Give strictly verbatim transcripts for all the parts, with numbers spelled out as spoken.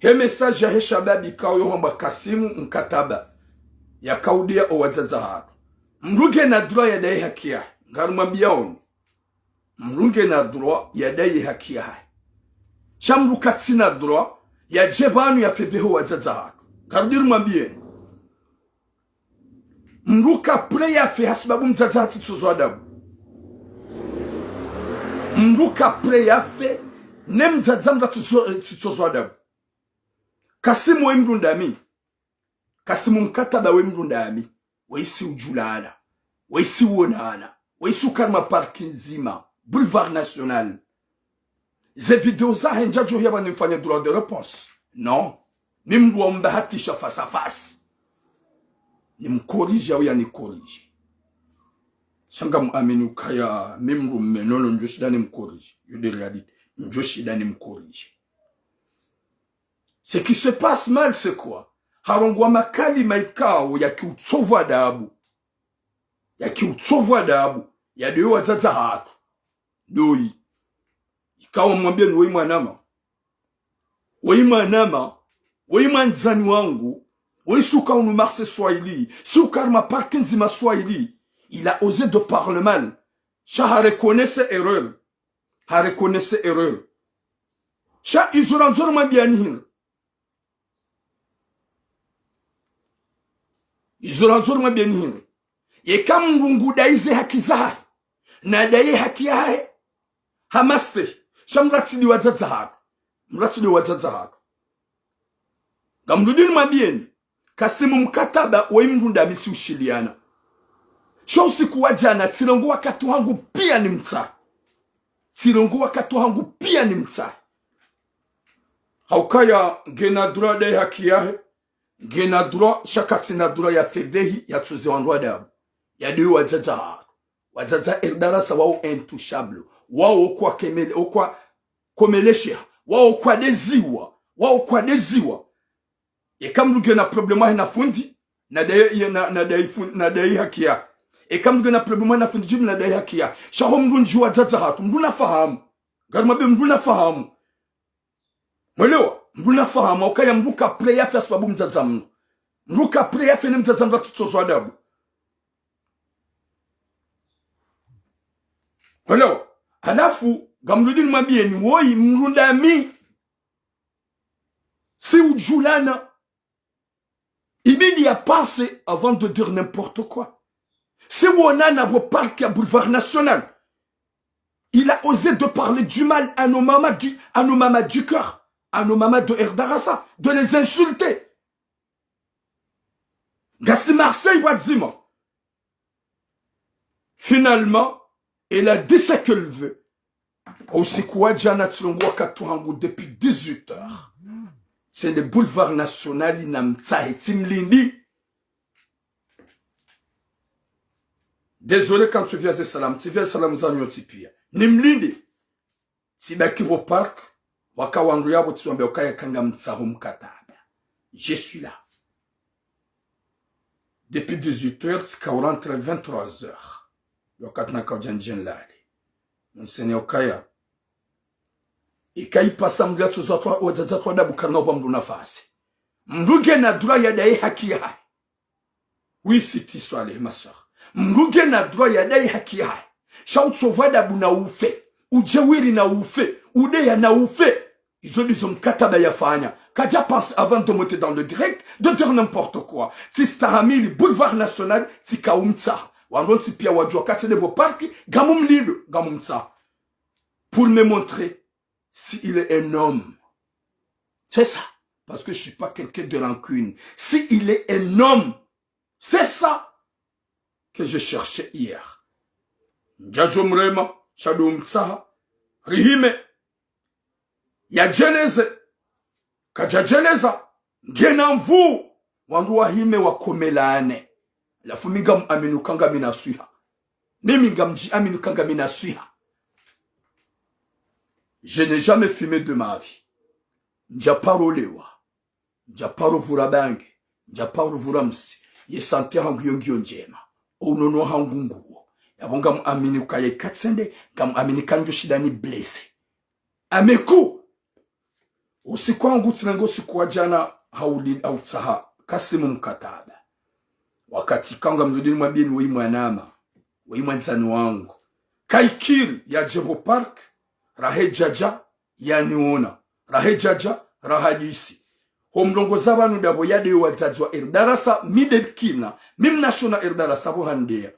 E message yahe shababi ikao yohambwa Kasimu Mkataba, yakaudiya owadzadze hatru. Mdru ngena droit yadai haki yahe. Ngarumwambiyaoni. Mdru ngena droit yadai haki yahe. Sha mdru katsina droit yadje pvanu yafedhehe owadzadze hatru. Ngarudi rimwambiyeni. Mdru ka prêt yafe hasibabu mdzadze hatsi tsozwa adabu. Mdru ka prêt yafe ne mdzadze mdru atsozo-, tsitsozwa adabu. Kasimu we mdru ndami. Kasimu Mkataba we mdru ndami. Wayisi udjulana. Wayisi uonana. Wayisi ukarima parc ndzima. Boulevard National. Ze video zahe ndjadjo hiya pvanu nimfanye droit de réponse. Non. Mi mdru wa mbahatisha face à face. Nimcorrige au yanicorrige. Sha ngamwamini ukaya mi mdru mme nono ndjoshinda nimcorrige. Yo nde réalité. Ndjoshinda nimcorrige. Ce qui se passe mal, c'est quoi? Harongowa makalima ikao yakiutsovwa adabu. Yakiutsovwa adabu. Yadai owadzadze hatru. Doyi. Ikao mwambiyeni woyi mwanama. Woyi mwanama. Woyi mwandzani wangu. Woyi suka unu marse Swahili. Suka harima parc ndzima Swahili. Il a osé de parler mal. Sha ha reconnaître erreur. Ha reconnaître erreur. Sha izo randzo rimwambiyeni hindri. Izo randzo rimwambiyeni hindri. Yeka mdru ngudai ze haki zahe. Nadai haki yahe. Ha mastehi. Sha mdru atsi dai wadzadze hatru. Mdru atsi dai wadzadze hatru. Ngamrudi nimwambiyeni. Kasimu Mkataba woyi mdru ndami si ushiliana. Sha usiku wa djana, tsirongowa wakati hangu piya nimtsahe. Tsirongowa wakati hangu piya nimtsahe. Haukaya ngena droit yadai haki yahe. Ngena droit, sha katsina droit yafedhehi, yatsoze wandru adabu. Yadai owadzadze hatru. Wadzadze Erdarasa wao intouchable. Wao okwa kemele, okwa komelesheha. Wao okwa deziwa. Wao okwa deziwa. Yeka mdru ngena problème yahe na fundi, nadai, ye na, nadai fun-, nadai haki yahe. Yeka mdru ngena problème yahe na fundi Jibu, nadai haki yahe. Sha ho mdru ndji wadzadze hatru, mdru nafahamu. Ngarumwambiye mdru nafahamu. Mwelewa? Mdru nafahamu, ukaya mdru ka prêt yafe hasibabu mdzadze mdru. Mdru ka prêt yafe ne mdzadze mdru atsozo adabu. Mwelewa? Halafu, ngamrudi nimwambiyeni woyi mdru ndami. Si udjulana. Ibidi ya penser avant de dire n'importe quoi. Si uonana pvo parc ya Boulevard National, il a osé de parler du mal à nos mamans du, à nos mamans du cœur, à nos mamans de Erdarasa, de les insulter. Ngasi Marseille pvwadzima. Finalement, elle a dit ce qu'elle veut. Usiku wa djana tsirongowa wakati hangu depuis dix-huit heures. Tsende Boulevard National namtsahe, tsimlindi. Désolé, kantsu pviya ze salamu, tsipviya salamu zanyu ntsi piya. Nimlindi. Tsibaki pvo parc, waka wandru yapvo tsiwambiya ukaya ngamtsaho Mkataba. Je suis là. Depuis dix-huit heures, tsika urentre vingt-trois heures. Wakati nakaudja ndje nilale. Monseigneur ukaya. Ika ipasa mdru yatsoza twa, wadzadze twa adabu karina uba mdru nafasi. Mdru ngena droit yadai haki yahe. Oui, c'est ça, ma sœur. Mdru ngena droit yadai haki yahe. Sha utsovwa adabu na ufe. Udjeuri na ufe. Udeya na ufe. Izo ndizo Mkataba yafanya. Kadja penser avant de monter dans le direct, de dire n'importe quoi. Tsistahamili Boulevard National, tsika umtsaha. Wandru ntsi piya wadjuwa ka tsende pvo parc, ngamumlindo, ngamumtsaha. Pour me montrer si il est un homme. C'est ça. Parce que je suis pas quelqu'un de rancune. Si il est un homme, c'est ça que je cherchais hier. Ndjadjo mrema, sha ndo umtsaha. Rihime. Yadjeleze. Kadjadjeleza. Ngena nvu. Wandru wahime wakomelane. Halafu mi ngamwamini uka ngamina swiha. Mimi ngamdjiamini uka ngamina swiha. Je n'ai jamais fumé de ma vie. Ndjaparo lewa. Ndjaparo vura bange. Ndjaparo vura msi. Ye santé hangu yo ngiyo ndjema. Ounono hangu nguwo. Yapvo ngamwamini ukaya ika tsende, ngamwamini ka ndjoshinda ni blessé. Ameku. Usiku wangu tsinanga usiku wa djana hauli hautsaha Kasimu Mkataba. Wakati kanga mrudi nimwambie ni weyi mwanama, weyi mwandzani wangu. Kaikiri ya Djengo Park, rahe djadja, yaniona. Rahe djadja, rahadisi. Ho mlongoza pvanu ndapvo yade yo wadzadze wa Erdarasa, mi de kina, mi mnashona Erdarasa pvo handeya.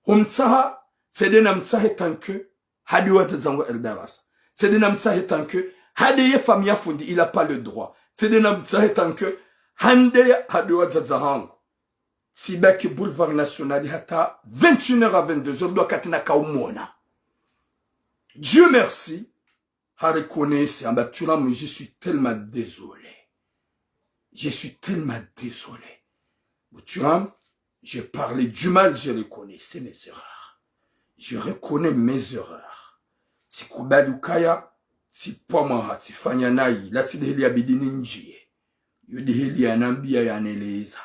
Ho mtsaha, tsende namtsahe tant que hade wadzadze wangu Erdarasa. Tsende namtsahe tant que hade ye famille ya fundi, il a pas le droit. Tsende namtsahe tant que handeya hade wadzadze hangu. Tsibaki Boulevard National hata vingt et une heures à vingt-deux heures, ndo wakati nakaumona. Dieu merci, ha reconnaître, hamba Thuram, je suis tellement désolé. Je suis tellement désolé. Bon, Thuram, j'ai parlé du mal, je reconnaissais mes erreurs. Je reconnais mes erreurs. Tsikubali ukaya, tsipvwa mwaha, tsifanya nayi, la tsi de heli yabidi nindjiye. Yo de heli yanambia yaneleza.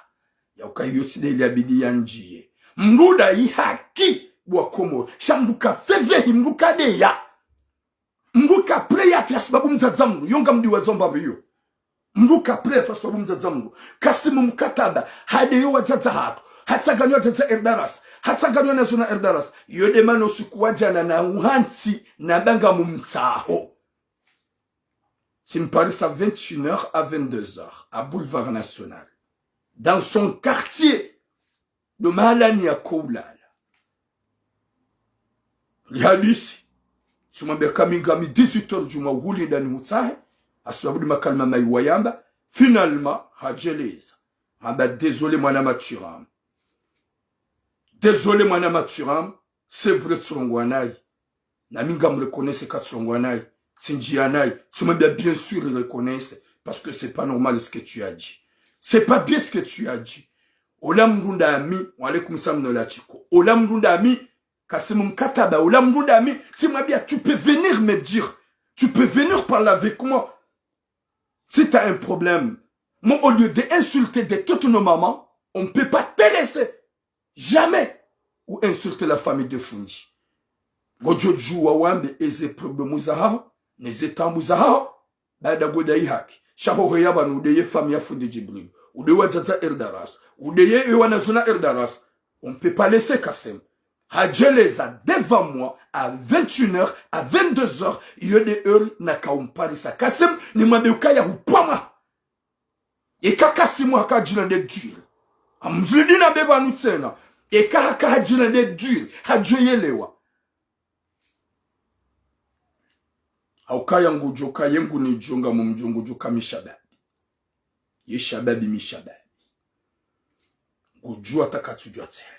Ya ukaya yo tsi de heli yabidi yandjiye. Mndru nda yi haki, bo wa Komori. Sha mndru kafedhehi, mndru kadeya. Mndru kapreya fi ha sababu mdzadze mndru, yo ngamdjuwa zomba pviyo. Mndru kapreya fi ha sababu mdzadze mndru. Kasimu Mkataba, hade yo wadzadze hatru. Hatsanganya wadzadze Erdarasa. Hatsanganya wanazioni Erdarasa. Yo de mana usiku wa djana na uhantsi namba ngamumtsaho. Tsimparisa vingt et une heures à vingt-deux heures, à Boulevard National. Dans son quartier. Ndo mahalani yakoulala. Lihadisi. Tsimwambia ka mi ngami dix-huit heures djumwa huli ndani hutsahe. Ha sababu de makalima mayi wayamba. Finalement, hadjeleza. Hamba désolé mwanama Thuram. Désolé mwanama Thuram. C'est vrai tsilongoa nayi. Nami ngamreconnaître ka tsilongoa nayi, tsindjiya nayi, tsimwambia bien sûr reconnaître, parce que c'est pas normal ce que tu as dit. C'est pas bien ce que tu as dit. Ola mndru ndami, wa alaykum salam nola tshiko. Ola mndru ndami, Kasimu Mkataba, ola mndru ndami, tsimwambia, tu peux venir me dire, tu peux venir parler avec moi. Si t'as un problème, moi, au lieu d'insulter de toutes nos mamans, on ne peut pas te laisser. Jamais ou insulter la famille de fundi. Ngodjo djuwa wambe eze problème zahaho, neze taabu zahaho, baada ngoda yi haki. Sha hoho ya pvanu ude ye famille ya fundi Djibril, ude wadzadze Erdarasa, ude ye, ye wanazioni Erdarasa. On peut pas laisser Kasim. Hadjeleza devant moi à vingt et une heures, à vingt-deux heures, iyo de heure nakaumparisa Kasim, nimwambe ukaya hupvwa mwaha. Eka Kasimu haka hadjina nde dure. Amzulidi nambe pvanu tsena. Eka haka hadjina nde dure. Hadjo yelewa. Haukaya ngudjo ka ye ngunidjo ngamumdjo ngudjo ka mi shababi. Ye shababi mi shababi. Ngudjo hata katsudjo tsena.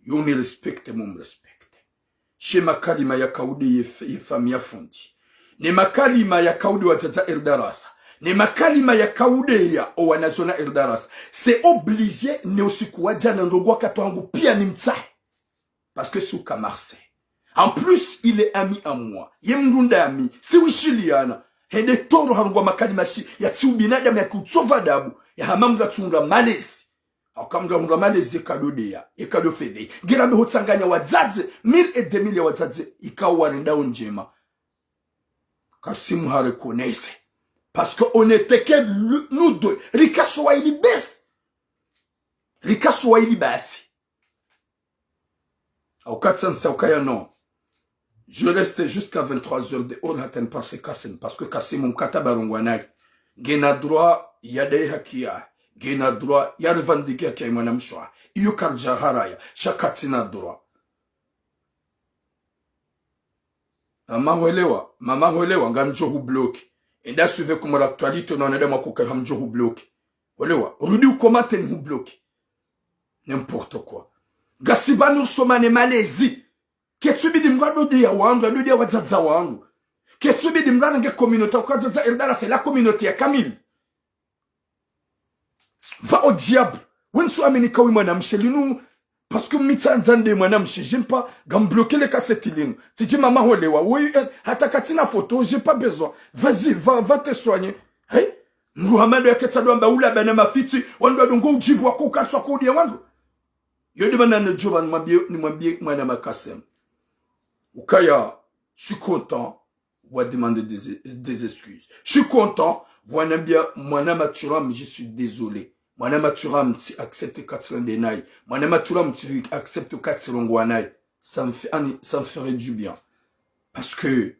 Yo ni respecte, mumrespecte. She makalima yaka ude ye f-, ye famille ya fundi. Ne makalima yaka ude wadzadze Erdarasa. Ne makalima yaka ude ya owanazioni Erdarasa. C'est obligé, ne usiku wa djana ndo wakati wangu pia nimtsahe. Parce que si uka Marseille. En plus, il est ami à moi. Ye mndru ndami, si wishiliana. Hende toro harungwa makalima shi, ya tsi ubinadamu ya kutsova adabu. Ya hama mndru atsunga malezi. Hauka mndru ahundra malezi yeka ndo deya, yeka ndo fedhehi. Ngena mbe hutsanganya wadzadze, mille et deux mille ya wadzadze, ikao warendao ndjema. Kasimu ha reconnaître. Parce que on était que le-, nous deux. Rika Swahili basi. Rika Swahili basi. Hauka tsantsa ukaya non. Je reste jusqu'à vingt-trois heures de hors hata niparisa Kasim, parce que Kasim mkataba rongoa nayi. Ngena droit ya dai haki ya. Ngena droit ya revendiquer haki ya mwanamshe wa. Iyo kardja haraya, sha katsina droit. Mama hwelewa, mama hwelewa, ngamdjo hubloquer. Enda suivre Comores Actualité, no wanadamu wakoka hamdjo hubloquer. Hwelewa, rudi ucommente ni hubloquer. N'importe quoi. Ngasi pvanu risoma ne malezi. Ketsubidi mndru adodeya wandru, adodeya wadzadze wandru. Ketsubidi mndru anange communauté, uka dzadze Erdarasa, c'est la communauté ya kamili. Va au diable. Wentsu amini kawi mwanamshe linu, parce que mi tsandza nde mwanamshe, j'aime pas, ngambloquer le cassette linu. Tsidji mama hwelewa, oui, eh, hata katsina photo, j'ai pas besoin. Vas-y, va, va te soigner. Hey, mndru hamado yaketsa ndo amba ula bana mafitsi, wandru wadungo udjibu wako ukatswa kudia wandru. Yo de mana ne djo ba nimwambie, nimwambie mwanama Kasim. Ukaya, je suis content. wa demande des, des excuses. Je suis content, wanambia, mwanama Thuram, je suis désolé. Mwanama Thuram, tsi accepte ka tsirende nayi. Mwanama Thuram, tsi accepte ka tsirongoa nayi. Ça me fait, ani, ça me ferait du bien. Parce que,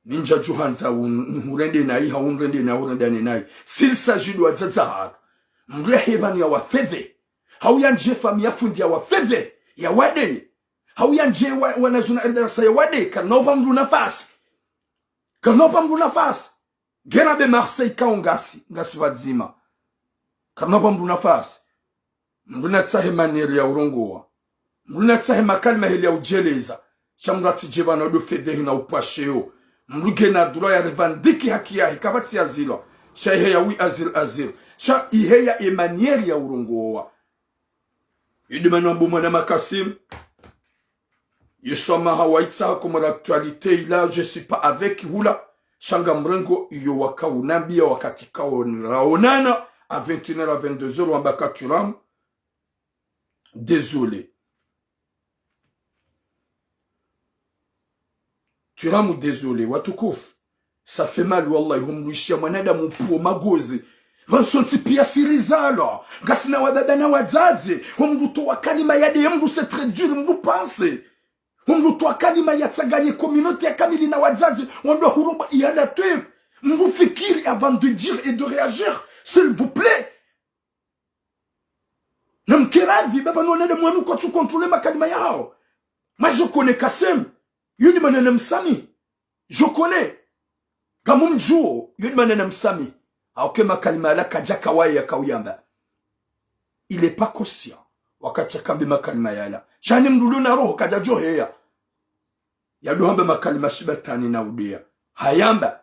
mi ndjadjo handza un, nihurende nayi, ha unrende nayi, urendane nayi. S'il s'agit de wadzadze hatru, mndru yahe pvanu yawafedhe. Hau yandje famille ya fundi yawafedhe, yawadeye. Hau yandje wa, wanazuna Eldarasa yawadeye, karina upa mndru nafasi. Karina upa mndru nafasi. Ngena be Marseille kao ngasi, ngasi pvadzima. Karina upa mndru nafasi. Mndru natsahe manière ya urongoa. Mndru natsahe makalima heli ya udjeleza. Sha mndru atsidje pvanu ndo fedhehi na upvwasheo. Mndru ngena droit ya revendiquer haki yahe, kapvatsi ya zilwa. Sha ihe ya wi azil azil. Sha ihe ya e manière ya urongoa. Yidi manu ambu mwanama Kassim. Ye swamaha waitsaha comme l'actualité ila, je suis pas avec hula. Sha nga mrengo iyo wakaunambia wakati kao raonana à vingt et une heures à vingt-deux heures, wamba ka Thuram, désolé. Thuram, désolé, watukufu. Ça fait mal, wallahi, ho mndru ishia mwanadamu mpuo magozi. Pvanu sontsi pia si rizalwa. Ngasina wababa na wadzadze. Ho mndru utowa kalima yadeye mndru, c'est très dur, mndru panse. Ho mndru utowa kalima yatsanganye communauté ya kamili na wadzadze. Wandru huromba ya Latwif. Mndru fikiri avant de dire et de réagir. S'il vous plaît. Na mkeradhi, baba no nende mwanu kwatsu contrôler makalima yahao. Moi, je connais Kassim. Yidi manu namsamihi. Je connais. Ngamumdjuo, yidi manu namsamihi. Hauka e makalima yala kadjaka waye yakauyamba. Il est pas conscient. Wakati yakamba e makalima yala. Sha ni mndru ulio na roho kadjadjo heya. Yado hamba makalima shibatwani na udeya. Hayamba.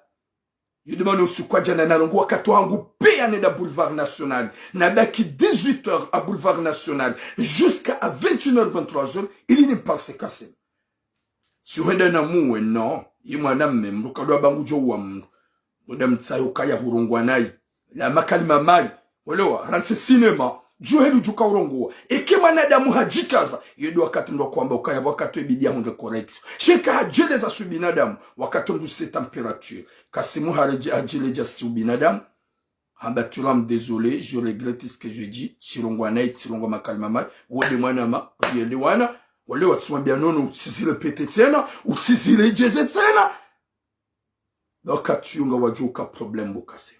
Yidi manu usiku wa djana narongoa wakati wangu pia nenda Boulevard National. Nabaki dix-huit heures à Boulevard National. Jusqu'à vingt et une heures, vingt-trois heures. Ili nimparse Kassim. Tsi hwenda namuwe, non. Ye mwanamme, mndru kadwa bangu djo wa mndru. Ngoda mtsayo kaya hurongoa nayi. La makalima mayi. Welewa, rantsi cinéma. Djo heli djo kaurongoa. Eke mwanadamu hadjikaza. Yedi wakati mndru akoamba ukaya wakati webidi ya hundre correction. Sha eka hadjeleza sha ubinadamu. Wakati mndru c'est température. Kassim haredje, hadjiledja sha ubinadamu. Hamba Thuram, désolé, je regrette ce que je dis. Tsirongoa nayi, tsirongoa makalima mayi. Wode mwanama, rielewana. Welewa, tsimwambia nono, utsizi répéter tsena, utsizi redjeze tsena. Wakati uwo ngawadjo uka problème bo Kassim.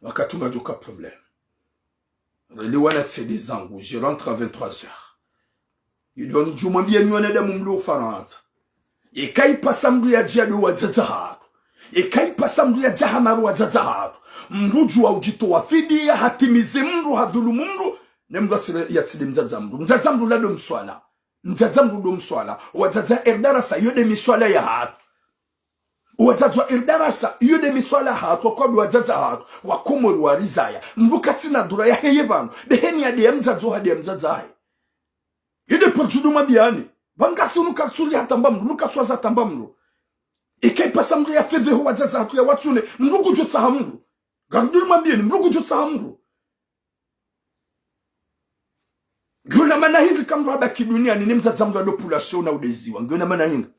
Wakati uwo ngawadjo uka problème. Relewana tsende zangu, je rentre à vingt-trois heures. Yidi wanu djo mwambia nyi wanadamu mlio Farantsa. Eka ipasa mndru yadje yade wadzadze hatru. Eka ipasa mndru yadje yahamaru wadzadze hatru. Mndru djuwa udjitowa fidiya, hatimize mndru, hadhulumu mndru. Ne mndru yatsile, yatsile mdzadze mndru. Mdzadze mndru la ndo mswala. Mdzadze mndru ndo mswala. Wadzadze Eldarasa, yo nde miswala yahatru. Wadzadze wa Eldarasa, yo nde miswala yahatru, kwa ndo wadzadze hatru. Wakomori warizaya. Mndru katsina droit yaheye pvanu. Ndeheni yade ya mdzadze, hade ya mdzadze hahe. Yo nde pvo djuduma biyani. Pvangasi unu katsuli hatamba mndru, unu katsuwaza hatamba mndru. Eka ipasa mndru yafedhehe wadzadze hatru yawatsune, mndru ngudjo tsaha mndru. Ngarudi nimwambieni, mndru ngudjo tsaha mndru. Ngiyo na mana hindri eka mndru habaki duniani, ne mdzadze mndru ado pvulwa sho na udeziwa. Ngiyo na mana hindri.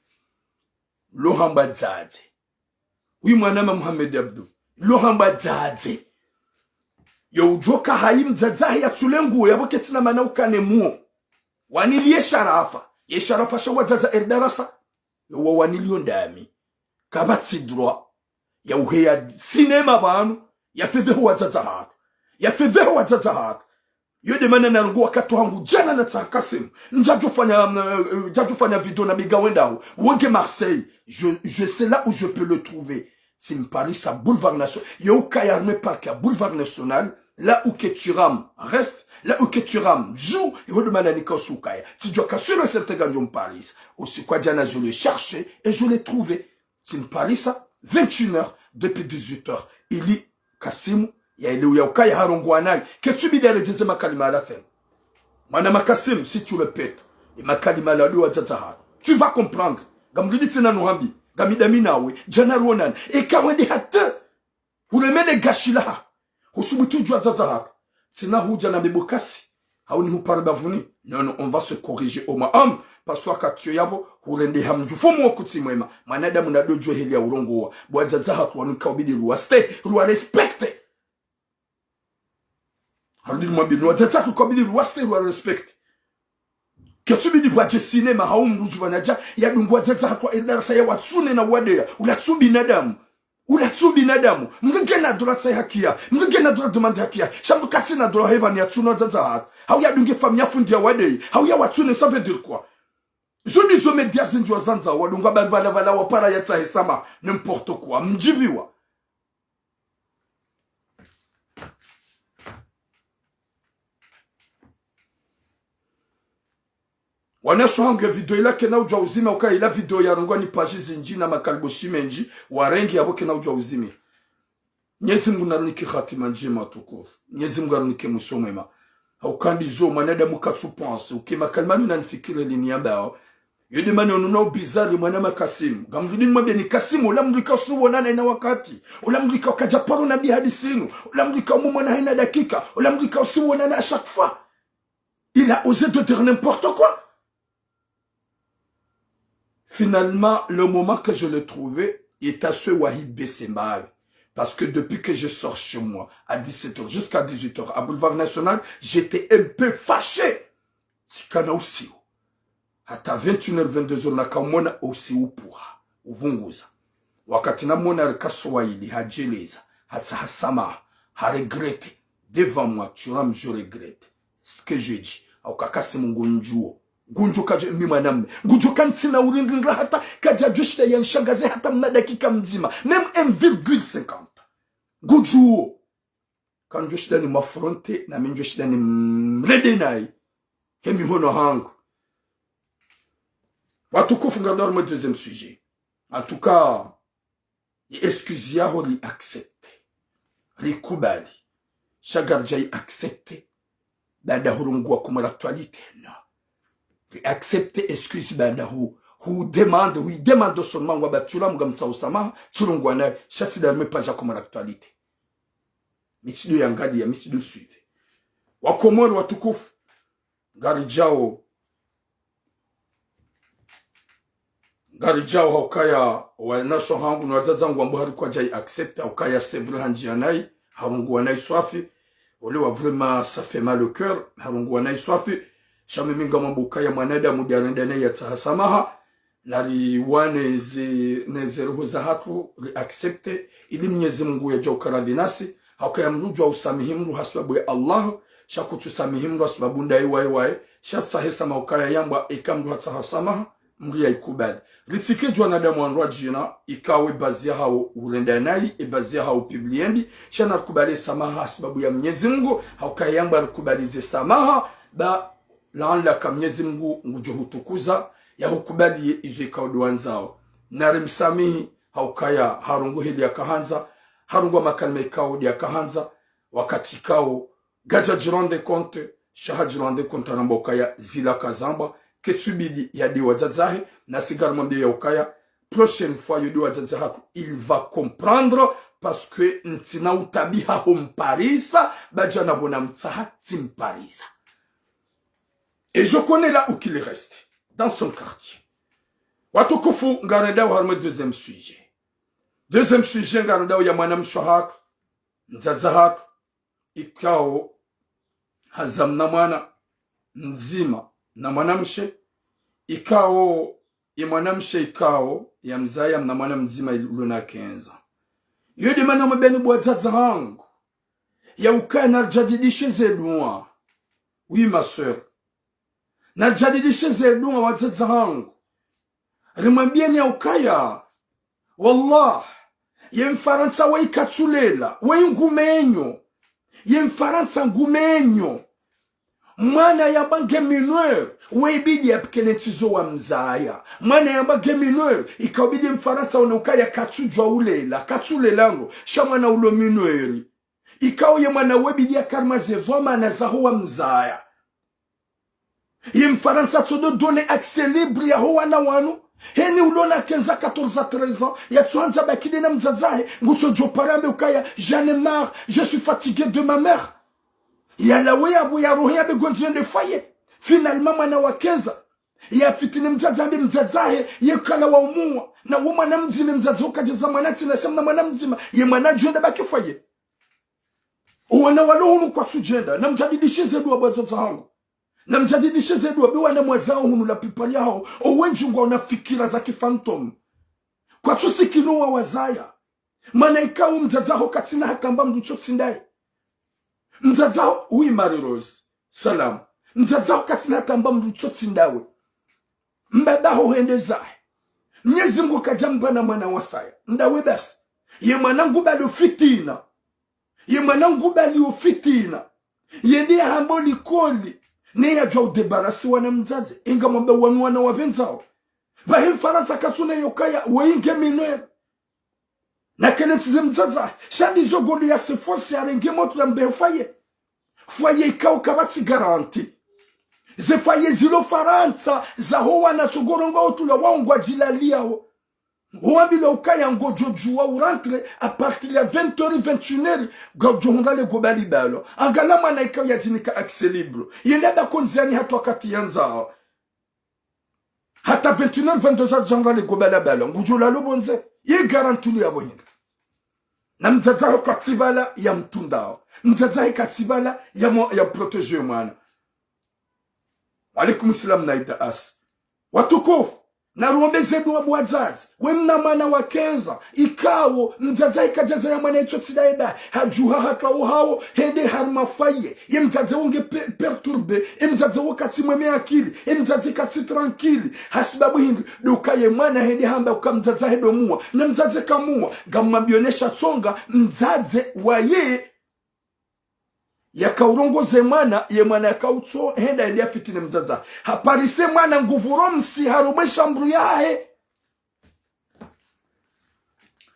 Lo hamba dzadze. Wi mwanama Mohamed Abdou. Lo hamba dzadze. Yo udjoka hayi mdzadze hahe yatsule nguo, yapvo ketsina mana ukane muo. Wanili ye sharafa. Ye sharafa sha wadzadze Eldarasa. Yo wawanili yo ndami. Kapvatsi droit ya uheya cinéma pvanu, yafedhehe wadzadze hatru. Yafedhehe wadzadze hatru. Yo nde mana narongoa wakati wangu djana natsaha Kassim. Ndjadjofanya, euh, euh, ndjadjofanya vidéo na biga wendao. Wenge Marseille. Je, je sais là où je peux le trouver. Tsimparisa Boulevard National. Yo ukaya harumwa e parc ya Boulevard National. Là où que Thuram reste. Là où que Thuram joue. Yo nde mana nika usi ukaya. Tsidjoka sûr et certain ngandjo mparisa. Usiku wa djana, je le cherchais et je l'ai trouvé. Tsimparisa, vingt et une heures, depuis dix-huit heures. Ili Kassim, yaelewe ya ukaya harongoa nayi. Ketsu bidi yaredjeze makalima yala tsena. Mwanama Kassim, si tu répètes, e makalima yala ndo wadzadze hatru. Tu vas comprendre. Ngamlidi tsena nuhambi. Ngami ndami nawe. Djana ruonana. Eka wende hata. Hulemele gashi laha. Husubutu udjuwa wadzadze hatru. Tsina hudja na mbebo kasi. Hau nihupare bavuni. Non, non, on va se corriger au moins. Hum, Parce que wakati yo yapvo, hurendeha mdji. Ufumu wo kutsi mwema. Mwanadamu nadodjuwe heli ya urongowa. Bo wadzadze hatru wanu ikao bidi ruwastehi, ruwarespecte. Harudi nimwambie, ni wadzadze hatru ikao bidi ruwastehi, ruwarespecte. Ketsu bidi pvwadje sinema hau mdru dju pvanu yadje, yadungu wadzadze hatru wa darasa yawatsune na uwadeya. Ula tsu binadamu. Ula tsu binadamu. Mdru ngena droit tsahe haki yahe. Mdru ngena droit demande haki yahe. Sha mdru katsina droit hepvanu yatsune wadzadze hatru. Hau yadunge famiyi ya fundi yawadeyi. Hau yawatsune, ça veut dire quoi? Zo ndizo média zindji wazandza, wadunga pvanu pvala pvala wapara yatsahe samaha. N'importe quoi. Mdjipviwa. Wanasho hangu, ye video ila kena udjuwa uzime, uka ila video yarongowa ni page zindji na makaliboshi mendji, warenge yapvo kena udjuwa uzime. Mnyezi Mungu narunike hatima ndjema tukufu. Mnyezi Mungu arunike mwiso mwema. Hauka ndizo mwanadamu katsu pense, uke makalima nina nifikire lini yambao. Yo de mana onu na ubizari mwana ma Kasimu. Ngamrudi nimwambie ni Kasimu, ula mdru ikao usiwonana hayina wakati. Ula mdru ikao kadja paro na bi hadisi inu. Ula mdru ikao mumwona hayina dakika. Ula mdru ikao usiwonana à chaque fois. Il a osé de dire n'importe quoi. Finalement, le moment que je l'ai trouvé, yetsaha wahi baisser mbali. Parce que depuis que je sors chez moi, à dix-sept heures jusqu'à dix-huit heures, à Boulevard National, j'étais un peu fâché. Tsikana usiu. Hata vingt et une heures, vingt-deux heures, nakaumona usiu upvuha, upvunguza. Wakati namona rika Swahili, hadjeleza, hatsaha samaha, ha regretter. Devant moi, tu rames, je regrette ce que je dis. Hauka Kasimu ngudjuo. Ngudjuo kadjo mi mwanamme. Ngudjuo kantsina urindrindra hata kadjadjuwa shida ya nishangaze hata mna dakika mdzima. Même un virgule cinquante. Ngudjuo. Kandjo shinda nimwafronte, nami ndjo shinda nimrende nayi. He mihono hangu. Watukufu, ngarudi harumwa deuxième sujet. En tout cas, ye excuse yaho ri accepte. Rikubali. Sha ngaridja i accepte. Baada hurongowa comme l'actualité, non. Ri accepte excuse baada hu, hu demande, hu demande seulement ngwamba tsi ula mdru ngamtsaho samaha, tsirongowa naye, sha tsi harumwa page ya comme l'actualité. Mi tsido yangaliya, mi tsido suivre. Wakomori watukufu, ngaridjao, ngaridjao haukaya wanasho hangu na wadzadze hangu wambao hari kwadja i accepte, haukaya c'est vrai handjiya nayi, harongowa nayi swafi, olewa vraiment ça fait mal au cœur, harongowa nayi swafi, sha mimi ngamwambao ukaya mwanadamu de arenda nayi yatsaha samaha, nariwane ze, ne ze roho zahatru, ri accepte, ili Mnyezi Mungu yadje ukaradhi nasi, haukaya mdru udjuwa usamihi mdru hasibabu ya Allah, sha kutsu samihi mdru hasibabu ndayi waye waye, sha tsahe samaha ukaya yambwa eka mdru hatsaha samaha, mdru ya ikubali. Ritsike djuwa wanadamu wandru wadjina, ikao e bazi yahao urenda nayi, e bazi yahao publie mbi, sha narikubali samaha hasibabu ya Mnyezi Mungu, haukaya yambwa rikubali ze samaha, ba laanlaka Mnyezi Mungu ngudjo hutukuza, yahukubaliye izo ikao de wandzao. Narimsamihi, haukaya harongowa heli yakahandza, harongowa makalima ikao de yakahandza, wakati ikao, ngadja djirendre compte, sha hadjirendre compte haramba ukaya zila kazamba, ketsubidi yade wadzadze hahe, nasi ngarimwambiyao ukaya, prochaine fois, yo de wadzadze hatru, il va comprendre, parce que ntsina utabiha ho mparisa, ba dja napvo namtsaha tsimparisa. Et je connais là où qu'il reste, dans son quartier. Watukufu, ngarendao harumwa deuxième sujet. Deuxième sujet, ngarendao ya mwanamshe hatru, mdzadze hatru, ikao haza mna mwana mdzima na mwanamshe, ikao, ye mwanamshe ikao yamzaya mna mwana mdzima ulo na quinze ans. Yo de mana mwambeni bo wadzadze hangu, ya ukaya naridjadidishe ze dua. Oui, ma sœur. Naridjadidishe ze dua, wadzadze hangu. Rimwambiyeni ya ukaya, wallah, ye Mfarantsa weyi katsulela, weyi ngumenyo. Ye Mfarantsa ngumenyo. Mwana yamba nge mineur, weyi bidi yapvike ne ntsizo wamzaya. Mwana yamba nge mineur, ikao bidi Mfarantsa one ukaya katsudjuwa ulela, katsulela ngo, sha mwana ulo mineur. Ikao ye mwana we bidi yake harumwa ze dhwamana zaho wamzaya. Ye Mfarantsa tsodo donner accès libre yaho wana wanu. Heni ulo na quinze à quatorze à treize ans, yatsuhandza bakide na mdzadze hahe, ngutsodjo para yambe ukaya, j'en ai marre, je suis fatigué de ma mère. Yalawe yapvo yarohe yambe ngwandzo yende foyer. Finalement, mwana wa quinze ans, Yafitini mdzadze hende mdzadze hahe, yekala wa umuwa. Na wo mwana mdzima mdzadze ukadjeza mwana tsina sha mna mwana mdzima. Ye mwana djwenda baki foyer. Owana walo hunu kwatsu djenda. Na mdjadidishe ze dua bo wadzadze hangu. Na mdjadidishe ze dua be wana mwazao hunu la plupart yaho. Owendji ngwaona fikira za ki fantôme. Kwatsu sikino wa wazaya. Mana ikao mdzadze haho katsina hata mba mdru tsotsi ndaye. Mdzadze haho, oui, Marie Rose. Salam. Mdzadze haho katsina hata mba mdru tsotsi ndawe. Mbaba haho hende zahe. Mnyezi Mngu kadja mba na mwana wasaya. Ndawe basi. Ye mwana ngubali o fitina. Ye mwana ngubali o fitina. Yende yahamba o likoli. Ne yadjwa udébarrasser wana mdzadze. Inga mwamba wanu wana wapvendzao. Bahi Mfarantsa katsuna yokaya, wenge mineur. Na kele ntsi ze mdzadze, sha ndizo ngolo ya se force yarenge motro yambe foyer. Foyer ikao kapvatsi garantie. Ze foyer zilo Farantsa, zaho wana tso ngorongoa otula wao ngwadjilaliao. Wambilwa ukaya ngodjo djuwa u rentrer à partir ya vingt heures, vingt et une heures, ngodjo hundra le goba libalo. Angalia mwana ikao yadjinika accès libre. Yende baki ndziani hata wakati yandzao. Hata vingt et une heures, vingt-deux heures, djanga le goba la balo. Ngudjo lala pvondze. Ye garantie ulo yapvo hindri. Na mdzadze haho katsi pvala yamtrundao. Mdzadze hahe katsi pvala ya mo-, ya protéger mwana. Wa alaikum salam Naida As. Watukufu. Na ruombe ze dua bo wadzadze. We mna mwana wa quinze ans. Ikao, mdzadze hahe kadjazaya mwana itsotsi ndaye ba. Hadjuha hata uhao, hende harumwa foyer. Ye mdzadze wo nge pe-, perturbé, ye mdzadze wo katsi mweme akili, ye mdzadze katsi tranquille. Hasibabu hindri, ndo uka ye mwana hende hamba uka mdzadze hahe ndo muwa, na mdzadze kamuwa, ngamwambio nesha tsonga, mdzadze waye, yakaurongoze mwana, ye mwana yakautso, hende hende yafitini mdzadze. Haparise mwana ngupvuro msi harumwa e shambru yahahe.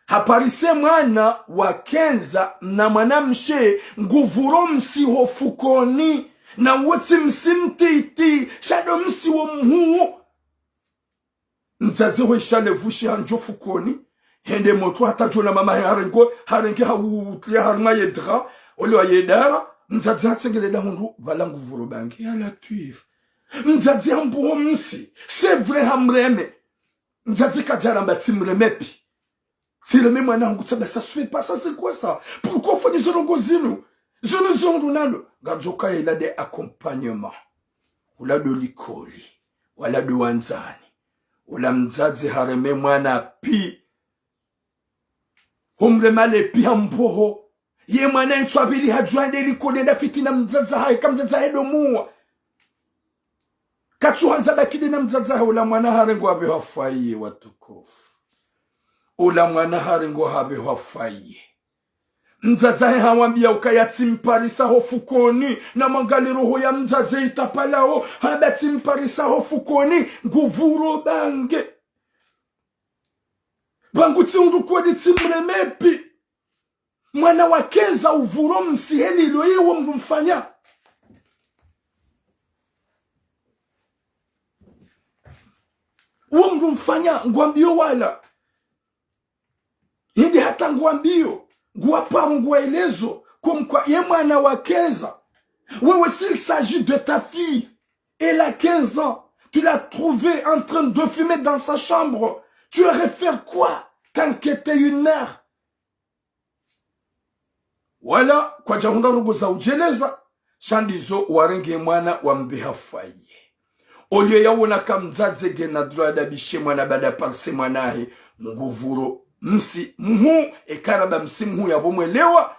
Haparise mwana wa quinze ans na mwana mshe ngupvuro msi ho fukoni, na wo tsi msi mtiti, sha ndo msi wo mhuu. Mdzadze ho isha le vushi handjo fukoni, hende motro hata djo na mama he harengo, harenge hautria harumwa ye drap, ole wa ye dara, mdzadze hatsengelee dahoni, pvala ngupvuro bange, ya Latwif. Mdzadze hambuho msi, c'est vrai hamreme. Mdzadze kadjaramba tsimreme pi. Tsireme mwana hangu tsaba, ça se fait pas, ça c'est quoi ça? Pourquoi ufanya zo ndrongo zinu? Zinu zo ndro nalo. Ngadjoka yela nde accompagnement. Ula ndo likoli. Wala ndo wandzani. Ula mdzadze hareme mwana pi. Humrema le pi hambuho. Ye mwana ntswabili hadjwende likoli nda fitina mdzadze hahe, ka mdzadze hahe ndo muwa. Katsu handza baki nde na mdzadze hahe, ula mwana harengwa hapvehwa foyer watukufu. Ula mwana harengwa hapvehwa foyer. Mdzadze hahe hawambia ukaya tsimparisa ho fukoni, na mwangalie roho ya mdzadze itapvalao, hamba tsimparisa ho fukoni, ngupvuro bange. Bangu tsi undru kodi tsimreme pi. Mwana wa quinze ans upvuro msi heli ilo ye wo mndru mfanya. Wo mndru mfanya, ngwambio wala. Hindri hata ngwambio, ngwaparo ngwaelezo, comme quoi ye mwana wa quinze ans. Wewe, s'il s'agit de ta fille, elle a quinze ans, tu l'as trouvée en train de fumer dans sa chambre, tu aurais fait quoi? T'inquièter une mère. Wala kwadjahundra ndrongo za udjeleza, sha ndizo warenge mwana wambeha foyer. Olio yawona ka mdzadze ngena droit yadabishe mwana baada parise mwana hahe, ngupvuro msi mhuu, eka ramba msi mhuu yapvo mwelewa,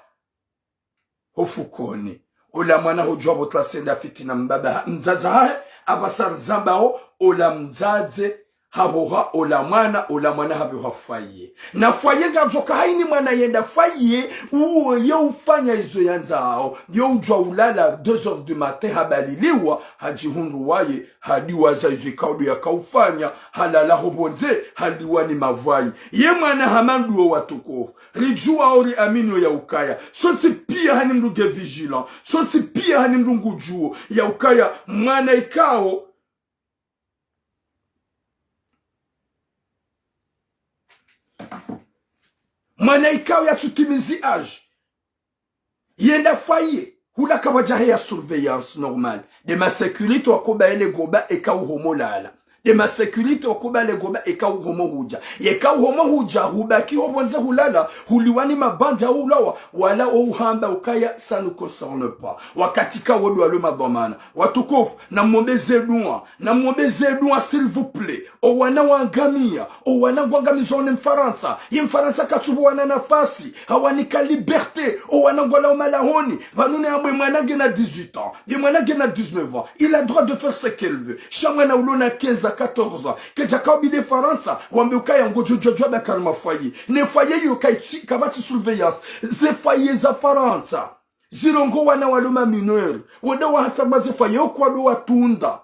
ho fukoni. Ola mwana hodjuwa pvo tsi la senda fitina mbaba ha-, mdzadze hahe, apvasa rizambao, ola mdzadze hapvoha ola mwana, ola mwana hapvehwa foyer. Na foyer ngadjoka hayina mwana yenda foyer, uwo ye ufanya izo yandzao, ye udjuwa ulala deux heures du matin habaliliwa, hadjihundru waye, hadiwaza izo ikao ndo yakaufanya, halala ho pvondze, haliwa ni mavwayi. Ye mwana hama ndo wo watukufu. Ridjuwa ori amini ya ukaya. Sontsi pia hani mndru nge vigilant. Sontsi pia hani mndru ngudjuwo ya ukaya mwana ikao. Mwana ikao yatsutimizi âge. Yenda foyer. Kula kapvadja heya surveillance normale. Nde ma sécurité wakoba ele goba eka uhomo lala. Nde ma sécurité wakoba ele goba eka uhomo hudja. Yeka uhomo hudja, hubaki ho pvondze hulala, huliwa ni mabandi hau ulawa, wala wo uhamba ukaya, ça ne concerne pas. Wakati ka wo ndo walo madhwamana. Watukufu, namwombe ze dua, namwombe ze dua, s'il vous plaît. O wana wangamiya, o wana ngwangamizwa ne Mfarantsa. Ye Mfarantsa katsuba wana nafasi, hawanika liberté, o wana ngwalawao malahoni. Pvanu ne yambwe mwana ngena dix-huit ans, ye mwana ngena dix-neuf ans. Il a droit de faire ce qu'il veut. Sha mwana ulo na quinze à quatorze ans, kedjaka ubide Farantsa, wambe ukaya ngodjo djwadjwa bakari mafoyer. Ne foyer yo kaitsi, kapvatsi surveillance. Ze foyer za Farantsa zirongoa wana walo ma mineurs. Wo nde wahatsa mba ze foyer, wo kwado watunda.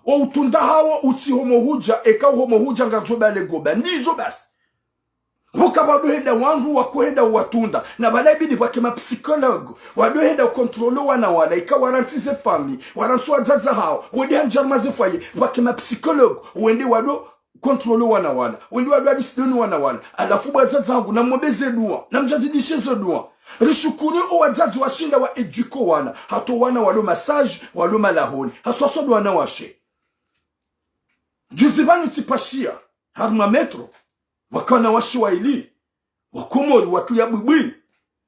Wo utunda hawo utsi homo hudja, eka uhomo hudja ngadjo bale goba. Ndizo basi. Pvoka pvado henda wandru wakohenda uwatunda. Na pvala ibidi pvwake ma psychologue. Wado henda ucontrôler wana wala. Ika warantsi ze famille, warantsi wadzadze hawo, wo nde handjia harumwa ze foyer, pvwake ma psychologue. Wende wado contrôler wana wala. Wende wado hadisi doni wana wala. Halafu bo wadzadze hangu, namwombe ze dua, namdjadidishe ze dua. Rishukuru o wadzadze washinda wa éduquer wana. Hata o wana walo ma sages, walo malahoni. Haswa haswa ndo wanawashe. Juzi pvanu tsipashiya, harumwa métro, pvwaka wanawashe waili wa Komori watruya bwibwi.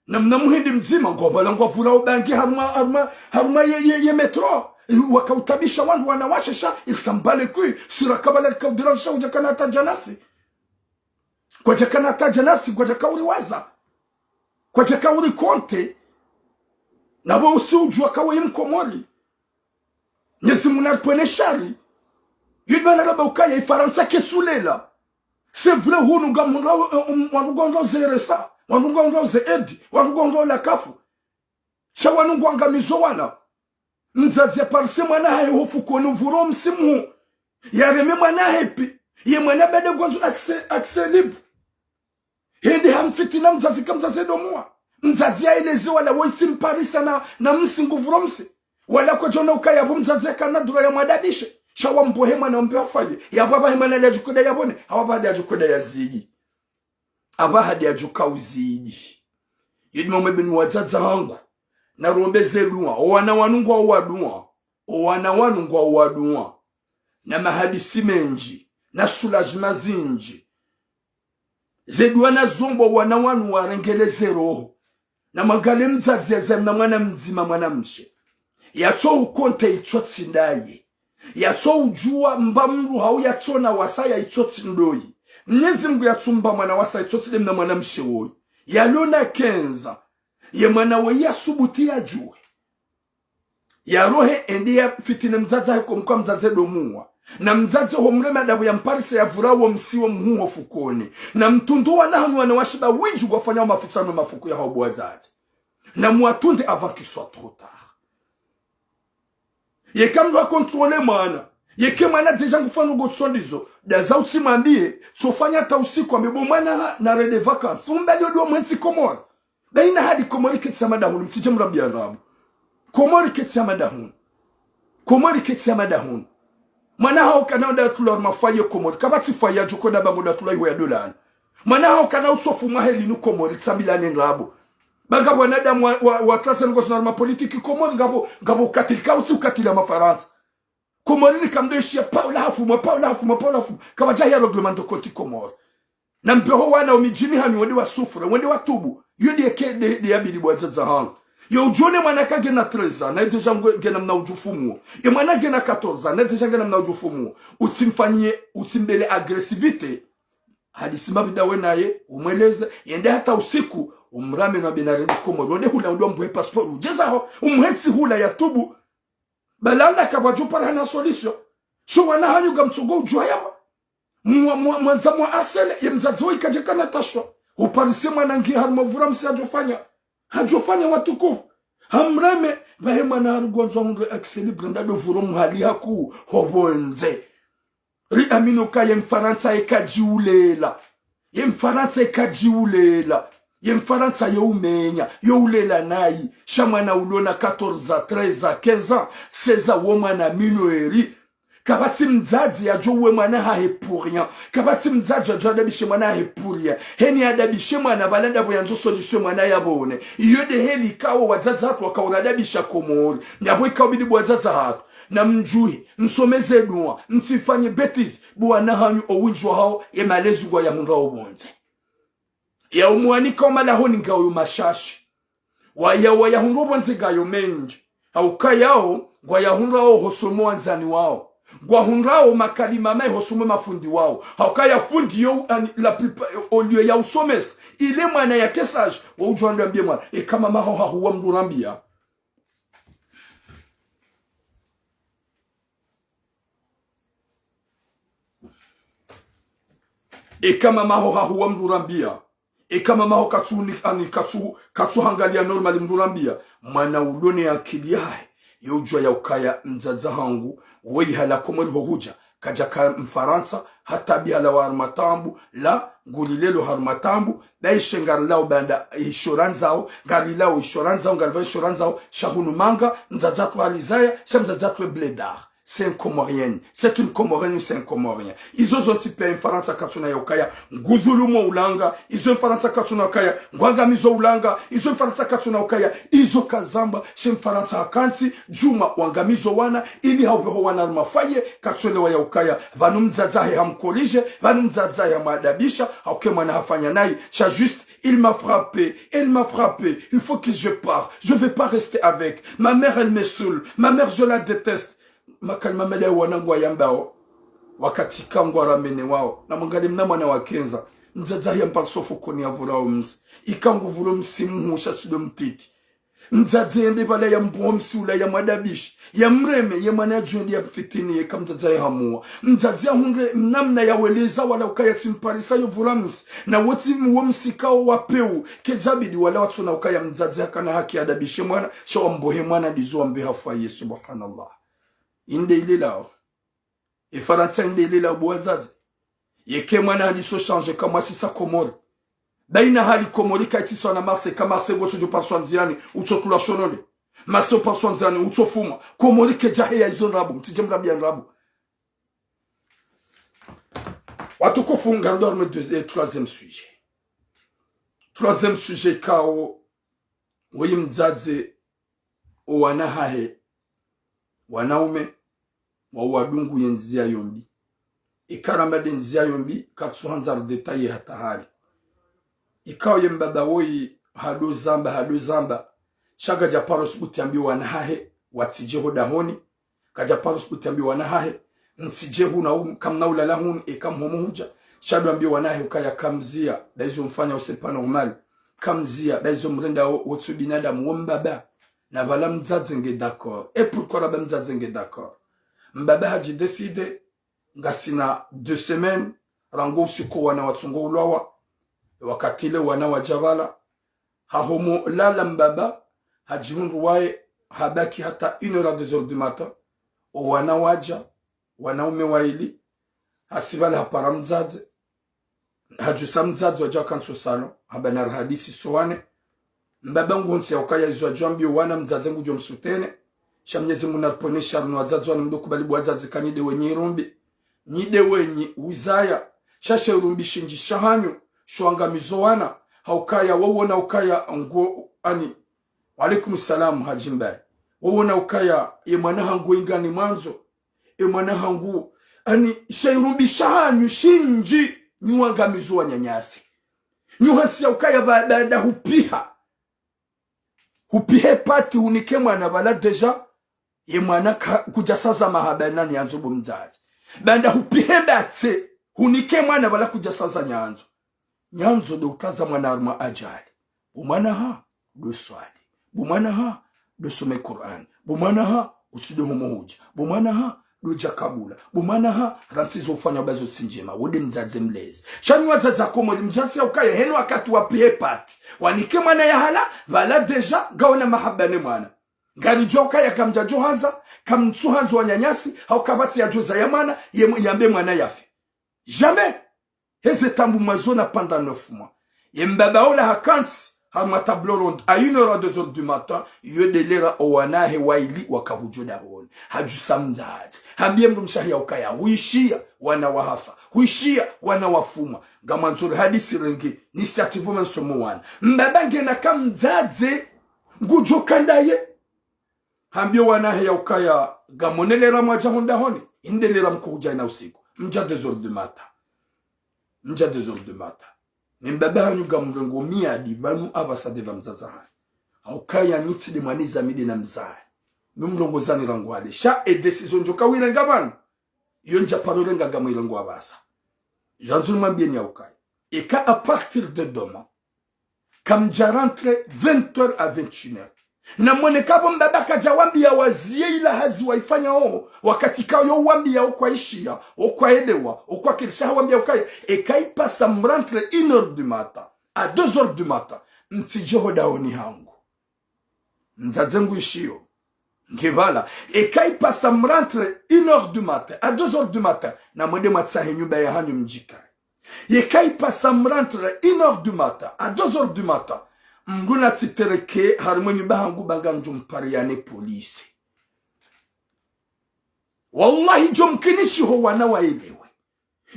Namna muhindi mdzima, ngwapvala ngwavura ubangi harumwa, harumwa, harumwa ye, ye, ye métro. Wakautabisha wandru wanawashe sha, il s'en bat les couilles. Sura kapvala likaudira sha, kwadjakana hata djanasi. Kwadjakana hata djanasi, kwadjaka uriwaza. Kwadjaka urikonte. Na bo usi udjua ka weye Mkomori. Mnyezi Mungu naripvwene shari. Yudwa na laba ukaya Ifarantsa ketsulela. C'est vrai, hunu ngamhundrao, eh, um, wandru ngwahundrao ze R S A, wandru ngwahundrao ze aide, wandru ngwahundrao la CAF. Sha wanu ngwangamizo wana. Mdzadze yaparise mwana hahe ho fukoni uvuro msi mhuu. Yareme mwana hahe pi. Ye mwana bade ngwandzo accès, accès libre. Hende hamfitina mdzadze ka mdzadze ndo muwa. Mdzadze yaeleze wala woyi tsi mparisa na, na msi nguvuro msi. Wala kwadjona ukaya pvo mdzadze kana dura ya mwadabishe. Sha wambohe mwana wambe wafaye. Yapvo apvahe mwana nde yadjukweda yapvone. Hawu apvaha nde yadjukweda yazidi. Apvaha nde yadjuka uzidi. Yedi mamwe beni wadzadze hangu. Narombe ze dua. O wana wanu ngwao wa dua. O wana wanu ngwao wa dua. Na mahadisi mendji. Na soulagement zindji. Ze dua nazombo wana wanu warengele ze roho. Namwangalie mdzadze yazaya mna mwana mdzima mwanamshe. Yatso ukonta itso tsi ndaye. Yatso udjua mba mdru hawu yatsona wasaya itso tsi ndoyi. Mnyezi Mungu yatsumba mwana wasaya itso tsi nde mna mwanamshe woyi. Yalo na quinze ans. Ye mwana woyi yasubuti yadjue. Yarohe ende yafitine mdzadze hahe ko mkwa mdzadze ndo muwa. Na mdzadze ho mreme adabu yamparise yavura wo msi wo mhuu ho fukoni. Na mtundu wana hanyu wanawashe ba windji ngwafanyao mafitsano mafuku yahawo bo wadzadze. Namwatunde avant qu'il soit trop tard. Yeka mdru hacontrôler mwana. Yeka mwana déjà ngufanya ngo tsondizo. Daza utsimwambie, tsofanya hata usiku wambe bo mwana ha, nare nde vacances. Umbali odi wamwentsi Komori. Bayina hadi Komori ketsi ya madahunu, mtsidje mrambiya ndrabo. Komori ketsi ya madahunu. Komori ketsi ya madahunu. Mwana haho kana uda tula harumwa foyer Komori. Kapvatsi foyer yadjo kwenda ba ngo da tula iho ya dolana. Mwana haho kana utsofu mwahe linu Komori, tsambilane ndrabo. Ba ngapvo wanadamu wa, wa, wa classe ngo sina harumwa politiki Komori, ngapvo, ngapvo ukatili, kautsi ukatili ya Mafarantsa. Komori ni kamdo ishiya, paula hafumwa, paula hafumwa, paula hafumwa. Kapvadja hiya règlement de compte Komori. Na mbeho wana wo midjini hanyu wende wa souffre, wende watubu. Yo ndiye ke, nde, nde yabidi bo wadzadze hangu. Yo udjone mwana ka ngena treize ans, naye déjà nge, ngena mna udjufumuo. Ye mwana ngena quatorze ans, naye déjà ngena mna udjufumuo. Utsimfanyie, utsimbele agressivité. Hadisi mbapvi ndawe naye, umweleze, yende hata usiku, umrame na bena redi Komori. Wende hula, wende wambuhe passeport, udje zaho, umhetsi hula yatubu. Balanda kapvwadjo para hana solution. Sho wana hanyu ngamtsogo udjua yama. Mwa, mwa, mwandza mwa harceler, ye mdzadze woyi kadjakana tashwa. Uparise mwana ngi harumwa vura msi hadjofanya. Hadjofanya watukufu. Hamreme, pvahe mwana hari ngwandzo ahundre accès libre nda ndo vuro mhali haku, ho pvondze. Riamini uka ye Mfarantsa yeka djiulela. Ye Mfarantsa yeka djiulela. Ye Mfarantsa yo umenya, yo ulela nayi. Sha mwana ulo na quatorze ans, treize ans, quinze ans, seize ans wo mwana mineur. Kapvatsi mdzadze yadjo uwe mwana hahe pour rien. Kapvatsi mdzadze yadjo adabishe mwana hahe pour rien. Heni adabishe mwana pvala ndapvo yandzo solution mwana yapvone. Iyo de heli ikao wadzadze hatru wakaoradabisha Komori. Ndapvo ikao bidi bo wadzadze hatru, namdjuhe, msomeze dua, mtsifanye bêtise, bo wana hanyu owindji wahao ye malezi ngwayahundrao pvondze. Ya umwanika omalahoni ngayo mashashi. Waya, wayahundrao pvondze ngayo mendji. Haukaya wo, ngwayahundrao hosoni mwa wandzani wao. Ngwahundrao makalima mayi hosoni mwa mafundi wao. Haukaya fundi yo, ani, la plupart, au lieu ya usomesa, ile mwana yake sage, wo udjo wandru wambie mwana, eka mama haho hahuwa mdru rambia. Eka mama haho hahuwa mdru rambia. Eka mama haho katsu ni, ani katsu, katsu hangalia normal mdru rambia. Mwana ulo ne akili yahe, yo udjua ya ukaya mdzadze hangu, wo ihala Komori ho hudja, kadjaka Mfarantsa, hata bihala wa harumwa taabu, la, nguli lelo harumwa taabu, ba ishe ngarilao banda isho randzao, ngarilao isho randzao, ngaripva isho randzao, sha hunu manga, mdzadze hatru halizaya, sha mdzadze hatru blédard. C'est un Comorien. C'est une Comorienne, c'est un Comorien. Izo zontsi pia Mfarantsa katsuna ya ukaya, ngudhulumu ulanga, izo Mfarantsa katsuna ukaya, ngwangamizo ulanga, izo Mfarantsa katsuna ukaya, izo kazamba, she Mfarantsa hakantsi, djuma wangamizo wana, ili haupeho wana harumwa foyer, katsuelewa ya ukaya, pvanu mdzadze hahe hamkolishe, pvanu mdzadze hahe hamwadabisha, hauke mwana hafanya nayi, sha juste, il m'a frappé, elle m'a frappé, il faut que je parte, je vais pas rester avec, ma mère elle me saoule, ma mère je la déteste. Makalima mele wana ngwayambao, wakati ka ngwaramenewao, namwangalie mna mwana wa kenza, mdzadze hahe yampara sofo koni ya vura omsi, ika nguvura omsi muhuu sha tsi ndo mtiti. Mdzadze yende pvala yambuha omsi ula yamwadabishe, yamreme, ye mwana yadjo yende yamfitini, yeka mdzadze hahe hamuwa. Mdzadze yahundre namna ya weleza wala ukaya tsi mparisa yo vura msi, na wotsi wo msi kao wa peu, kedjabidi wala watsona ukaya mdzadze hakana haki adabishe mwana, sha wambuhe mwana ndizo wambe hafa ye, subhanallah. Inde ile lao. Efarantsa inde ile lao bo wadzadze. Yeke mwana handiso changer kamwasisa Komori. Baina hali Komori kaitsiswa na Marseille, ka Marseille ngotsodjo parswa ndziani, utsotulwa shonole. Marseille uparswa ndziani, utsofumwa. Komori kedjaheya izo ndrabo, mtsidje mrambia ndrabo. Watukufu, ngarudjo harumwa deux, eh, troisième sujet. Troisième sujet kao, woyi mdzadze, owana hahe, wanaume, wawadungu ye ndzia yombi. Eka ramba de ndzia yombi, katsuhandza ridétailler hata hali. Ikao ye mbaba woyi, hado zamba, hado zamba. Sha kadjaparo subuti yambie wana hahe, watsidje ho dahoni. Kadjaparo subuti yambie wana hahe, mtsidje hunu, kamna ulala hunu, eka mhomo hudja. Sha do ambie wana hahe ukaya kamzia, da izo mfanya wo c'est pas normal. Kamzia, da izo mrenda wo, wo tsi binadamu, wo mbaba. Na pvala mdzadze nge d'accord. Et pourquoi ramba mdzadze nge d'accord? Mbaba hadji décidé, ngasina deux semaines, rangu usiku wana watsungo ulwawa. Wakati ile wana wadja pvala, hahomo lala mbaba, hadjihundru waye, habaki hata une heure à deux heures du matin. Owana wadja, wanaume waili, hasi pvala hapara mdzadze, hadjusa mdzadze wadja wakantsi ho salon, hamba narihadisi sowane. Mbaba nguhonsi ya ukaya izo wadjo ambia wana mdzadze ngudjo msoutenir. Sha Mnyezi Mungu nariponeshe harumwa wadzadze wanu mdo kubali bo wadzadze ka nyi de wenyi irumbi. Nyi de wenyi wizaya. Sha she irumbi shindji shahanyu. Sho wangamizo wana. Haukaya wowona ukaya ngo ani. Wa alaikum salam Hadji Mbaye. Wowona ukaya ye mwana hangu ingani mwandzo. E mwana hangu, ani, she irumbi shahanyu shindji, nyi wangamizo wananyasi. Nyi hantsi ya ukaya ba, ba, da hupiha. Hupihe pati hunike mwana pvala déjà, ye mwana ka, kudjasaza mahaba na nyandzo bo mdzadze. Ba da hupihe mbatse, hunike mwana pvala kudjasaza nyandzo. Nyandzo do utaza mwana harumwa adjali. Bo mwana ha, do swali. Bo mwana ha, do some Qur'an. Bo mwana ha, utsi do homo hudja. Bo mwana ha, do dja kabula. Bo mwana ha, rantsi zo ufanya ba zo tsi ndjema. Wo de mdzadze mlezi. Sha nyi wadzadze Komori mdjantsi ya ukaya henu wakati wapihe pati. Wanike mwana yahala, pvala déjà, ngawona mahaba ne mwana. Ngaridjuwa ukaya kamdjadjo handza, kamtsu handza wananyasi, hau kapvatsi yadjo zaya mwana, ye, yambe mwana yafe. Jamais. Heze taabu mwazona pendant neuf mois. Ye mbaba ola hakantsi, harumwa table ronde, à une heure à deux heures du matin, yo nde lera owana hahe waili waka hudjo dahoni. Hadjusa mdzadze. Hambie mdrumshe wahe ya ukaya, huishiya, wana wahafa. Huishiya, wana wafumwa. Ngamwandzo ri hadisi renge, initiative mwe nsomo wana. Mbaba ngena ka mdzadze, ngudjo ka ndaye. Hambie owana hahe ya ukaya, ngamwone lera mwadja ho dahoni, inde lera mko hudja ina usiku. Mdja deux heures du matin. Mdja deux heures du matin. Ni mbaba hanyu ngamrengo miadi pvanu apvasa nde pva mdzadze hanyu. Ha ukaya nyi tsi nde mwanizami nde na mzaye. Numlongozani rangu hale. Sha e décision ndjo ka wirenga pvanu. Iyo ndja paro renga ngamwirengo apvasa. Izo ngandzo nimwambieni ya ukaya, eka à partir de demain, kamdja rentrer vingt heures à vingt et une heures. Na mwone ka pvo mbaba kadja wambia waziye ila hazi waifanya oho, wakati ka yo wambia okwaishiya, okwaelewa, okwakilisha hawambia ukaya, eka ipasa mrentrer une heure du matin, à deux heures du matin, mtsidje ho dahoni hangu. Mdzadze nguishiyo. Nge pvala. Eka ipasa mrentrer une heure du matin, à deux heures du matin, na mwende mwatsahe nyumba yahanyu mdjikaye. Yeka ipasa mrentrer une heure du matin, à deux heures du matin, mdru natsitereke harumwa nyumba hangu ba ngamdjo mpariya ne police. Wallahi, idjo mkinishiha owana waelewe.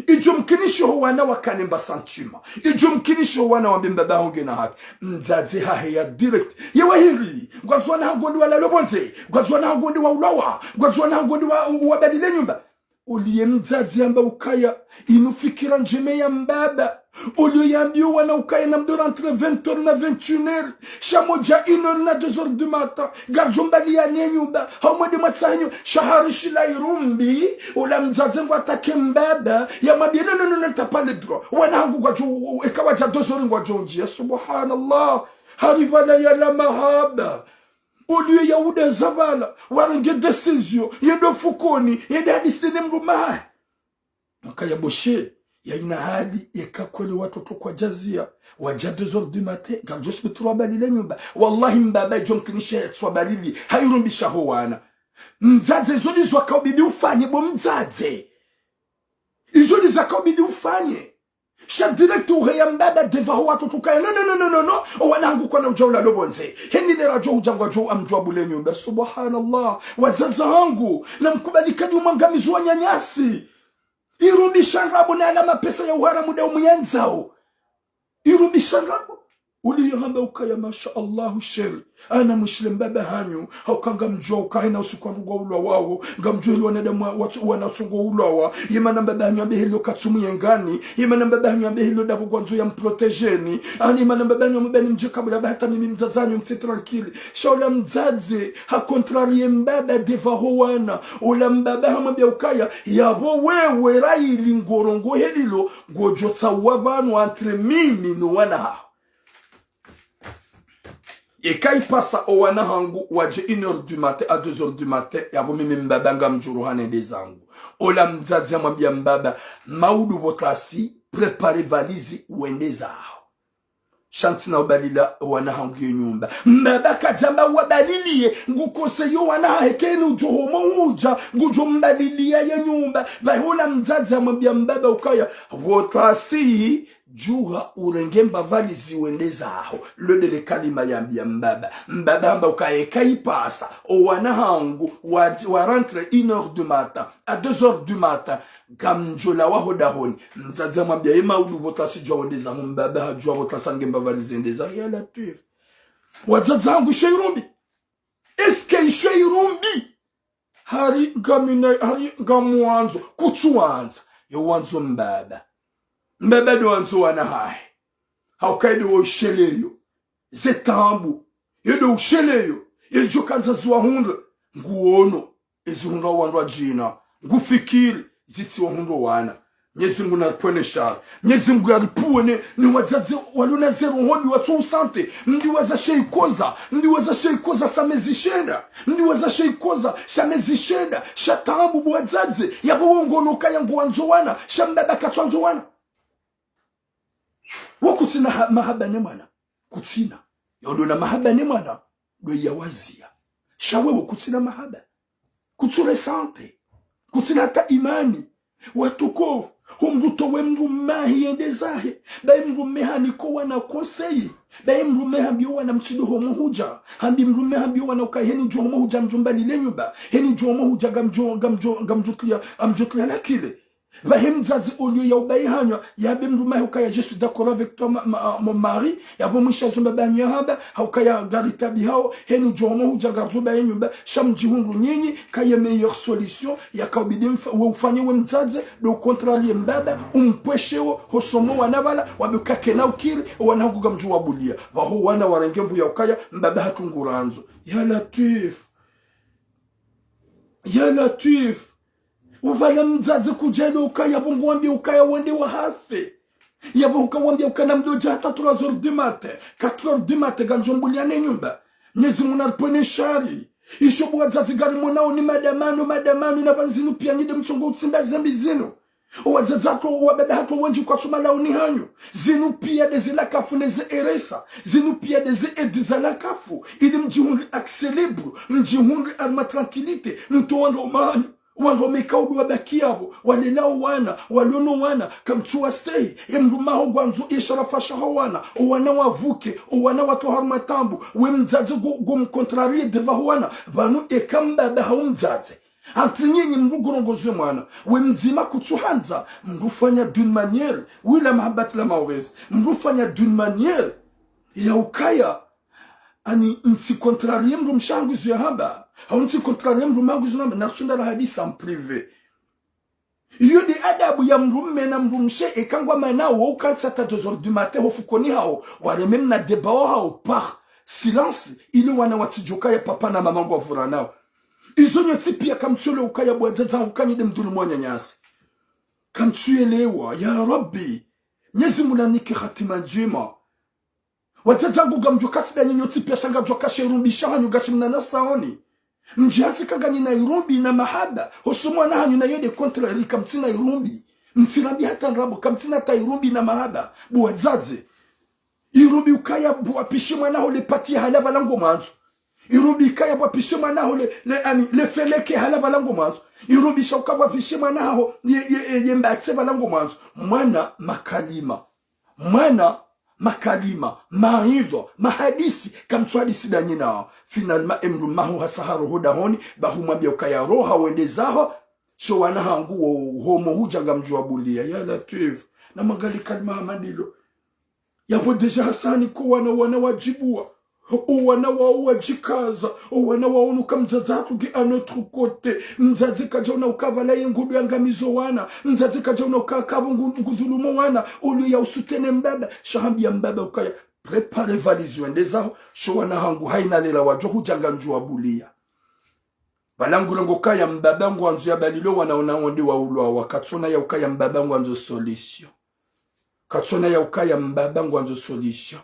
Idjo mkinishiha owana wakane mba sentiment. Idjo mkinishiha owana wambe mbaba haho ngena haki. Mdzadze haheya direct. Ye wa hindri, ngwandzo wana hangu wende walale pvondze. Ngwandzo wana hangu wende waulawa. Ngwandzo wana hangu wende wa, wabalile nyumba. Oliye mdzadze amba ukaya, inu fikira ndjema ya mbaba. Oliyo yambie owana ukaya namdo rentrer vingt heures na vingt et une heures. Sha modja une heure na deux heures du matin. Ngaridjo mbaliya ne nyumba. Hau mwende mwatsahe nyu. Sha harishila irumbi. Ola mdzadze ngwatake mbaba. Yamwambie, non, non, non, non, t'as pas le droit. Wana hangu ngwadjo, eka wadja deux heures ngwadjo ndjiya. Subhanallah. Hari pvala yala mahaba. Oliyo ya uda za pvala, warenge décision, yende ofukoni, yende hadisi ne mdrume hahe. Mkaya boshe, ya ina hali, yeka kweli watoto kwadjaziya, wadja deux heures du matin, ngamdjo subutru wabalile nyumba. Wallahi mbaba idjo mkinishiha yatsu wabalili, ha irumbi sha ho wana. Mdzadze, izo ndizo zaka ubidi ufanye, bo mdzadze. Izo ndizo zaka ubidi ufanye. Sha direct uheya mbaba devant ho watoto ukaya, non, non, non, non, non, non. Owana hangu kwana udja ulala pvondze. Heni lera djo udja ngwadjo amdjo wabule nyumba. Subhanallah. Wadzadze hangu. Namkubali kadi umwangamizi wananyasi. Irumbi sha ndrabo na yala mapesa ya uharamu nda umuyandzao. Irumbi sha ndrabo. Oliyo hamba ukaya, masha Allahu, chéri. Ana mwishile mbaba hanyu, hauka ngamdjuwa uka haina usiku wandru ngwaulwawao, ngamdjuwa heli wanadamu wa, watsu, wana watsungo ulwawa, yemana mbaba hanyu ambe heli okatsumuyengani, yemana mbaba hanyu ambe heli odabu ngwandzo ya mprotégeni, ani yemana mbaba hanyu amwambia nimdje kabula ba hata mimi mdzadze hanyu ntsi tranquille. Sha ola mdzadze, ha contrarier mbaba devant ho wana, ola mbaba hamwambia ukaya, yapvo wewe raili ngorongohe lilo, ngodjo tsauwa pvanu entre mimi no wana haho. Yeka ipasa owana hangu wadje une heure du matin à deux heures du matin, yapvo mimi mbaba ngamdjo roha nende zangu. Ola mdzadze hamwambia mbaba, maudu pvo tlasi, préparer valise, wende zaho. Sha ntsina ubalila owana hangu ye nyumba. Mbaba kadjamba wabaliliye, ngu conseiller owana hahe keni udjo homo udja, ngudjo mbaliliya ye nyumba. Pvahe ola mdzadze hamwambia mbaba ukaya, pvo tlasi, djuha urenge mba valise wende zaho. Lo ndele kalima yambia mbaba. Mbaba hamba ukaya eka ipasa, owana hangu wa, wa rentrer une heure du matin, à deux heures du matin, ngamdjo lawa ho dahoni. Mdzadze hamwambia, ye maudu pvo tlasi djuha wende zaho, mbaba hadjuwa pvo tlasi ange mba valise yende zaho. Ya Latwif. Wadzadze hangu isho irumbi. Est-ce que isho irumbi? Hari ngamina, hari ngamwandzo, kutsuwandza. Yo wandzo mbaba. Mbaba ndo wandzo wana hahe. Hauka ye ndo wo usheleyo. Ze taabu. Ye ndo usheleyo. Ye djo kandza ziwahundra. Nguono. Ezihundra wandru wadjina. Ngufikiri. Zitsiwahundra wana. Mnyezi Mungu naripvwene shari. Mnyezi Mungu yaripvwene, ne wadzadze walona ze roho mbi watso usante. Mdru waza sha ikoza, mdru waza sha ikoza sha mezi shenda. Mdru waza sha ikoza sha mezi shenda. Sha taabu bo wadzadze, yapvo wo ngono ukaya ngwandzo wana, sha mbaba katsu wandzo wana. Wo kutsina ha, mahaba ne mwana. Kutsina. Yo ndo na mahaba ne mwana, ndo ya waziya. Sha wewe kutsina mahaba. Kutsu ressentir. Kutsina hata imani. Watukufu. Humruto we mdrume hahe yende zahe. Bahi mdrume haniko wana conseil. Bahi mdrume hambiyo wana mtsido homo hudja. Hambi mdrume hambiyo wana ukaya heni udjo homo hudja mdjomba lile nyumba. Heni udjo homo hudja ngamdjo, ngamdjo, ngamdjo tlia, ngamdjo tlia la clé. Bahi mdzadze oliyo ya ubayi hanywa, yambe mdrume hahe ukaya, je suis d'accord avec toi, ma, ma, mon mari, yapvo mwisha zo mbaba hanyu yahamba, ha ukaya ngari taabihao, heni udjo homo hudja ngardjo bayi nyumba, sha mdjihundru nyinyi, kaye meilleure solution, yakaubidi mfa-, we ufanye we mdzadze, ndo contrarier mbaba, umpvwesheo, hosomo wana pvala, wambe kakena ukiri, wana hangu ngamdjo wabulia. Pvaho wana warenge mvu ya ukaya, mbaba hatru ngurandzo. Ya Latwif. Ya Latwif. Upvala mdzadze kudjele ukaya pvo nguwambia ukaya wende wahafe. Yapvo uka wambia ukana mdodja hata trois heures du matin, quatre heures du matin, ngandjo mbulia ne nyumba. Mnyezi Mungu naripvwene shari. Isho bo wadzadze ngarimonao ni madamano, madamano, na pvanu zinu pia nyi nde mtsongo utsimba zembi zinu. Owadzadze hatru, owababa hatru wendji kwatsuma laoni hanyu. Zinu pia nde ze la CAF ne ze R S A. Zinu pia nde ze aide za la CAF. Ili mdjihundri accès libre, mdjihundri harumwa tranquillité, mtowa ndro manyu. Wandru wameka udu wabaki yapvo, walelao wana, walono wana, kamtsu wastehi, ye mdrume haho ngwandzo ye sharafa shaho wana, owana wavuke, owana watowe harumwa taabu, we mdzadze ngo, ngo mcontrarier devant ho wana, pvanu eka mbaba hau mdzadze. Hantsi nyinyi mdru ngurongozwe mwana, we mdzima kutsu handza, mdru fanya d'une manière, oui la mahabbati la mauvaise, mdru fanya d'une manière, ya ukaya, ani ntsi contrarier mdrumshe hangu izo yahamba, hau ntsi contrarier mdrume hangu izo namba, natsunda la hadisi en privé. Iyo nde adabu ya mdrume na mdrumshe, eka ngwamanao wo ukantsi hata deux heures du matin ho fukoni hawo, wareme mna débat wahawo par silence, ili wana watsidjo kaya papa na mama ngwavuranao. Izo nyontsi pia kamtsu yelewa ukaya bo wadzadze hangu kanyi nde mdhulumu wananyasi. Kamtsu yelewa, ya Rabbi, Mnyezi Mungu nanike hatima ndjema. Wadzadze hangu ngamdjo katsi nda nyinyi nyontsi pia sha ngamdjo kashe irumbi sha hanyu ngashi mna nasaoni. Mdjihantsi ka nganyi na irumbi na mahaba. Hosomo wana hanyu na yende contrarier kamtsina irumbi. Mtsirambi hata ndrabo kamtsina hata irumbi na mahaba. Bo wadzadze. Irumbi ukaya bo wapishe mwana haho le pati hala pvala ngomwandzo. Irumbi ikaya bo wapishe mwana haho le, le, ani, le feleke hala pvala ngomwandzo. Irumbi sha uka bo wapishe mwana haho ye, ye, ye, ye mbatse pvala ngomwandzo. Mwana makalima. Mwana, makalima, mawaidha, mahadisi, kamtsu hadisi nda nyinyi nao. Finalement, emdrume haho hasa ha roho dahoni, ba humwambia ukaya roha wende zaho, sho wana hangu wo homo hudja ngamdjo wabulia. Ya Latwif, na mangali kalima hama ndilo. Yapvo déjà hasa haniko wana, wana wadjibuwa. Owana wawo wadjikaza, owana wawo nuka mdzadze hatru nge à notre côté. Mdzadze kadjaona uka pvala ye ngudu yangamizo wana. Mdzadze kadjaona uka kapvo ngu-, ngudhulumu wana. Oliyo ya usoutenir mbaba. Sha hambia mbaba ukaya, prépare valise wende zaho. Sho wana hangu haina lera wadjo hudja ngamdjo wabulia. Pvala ngulo ngo kaya mbaba ngwandzo ya balilo wana ona wende waulwawa. Katsona ya ukaya mbaba ngwandzo solution. Katsona ya ukaya mbaba ngwandzo solution.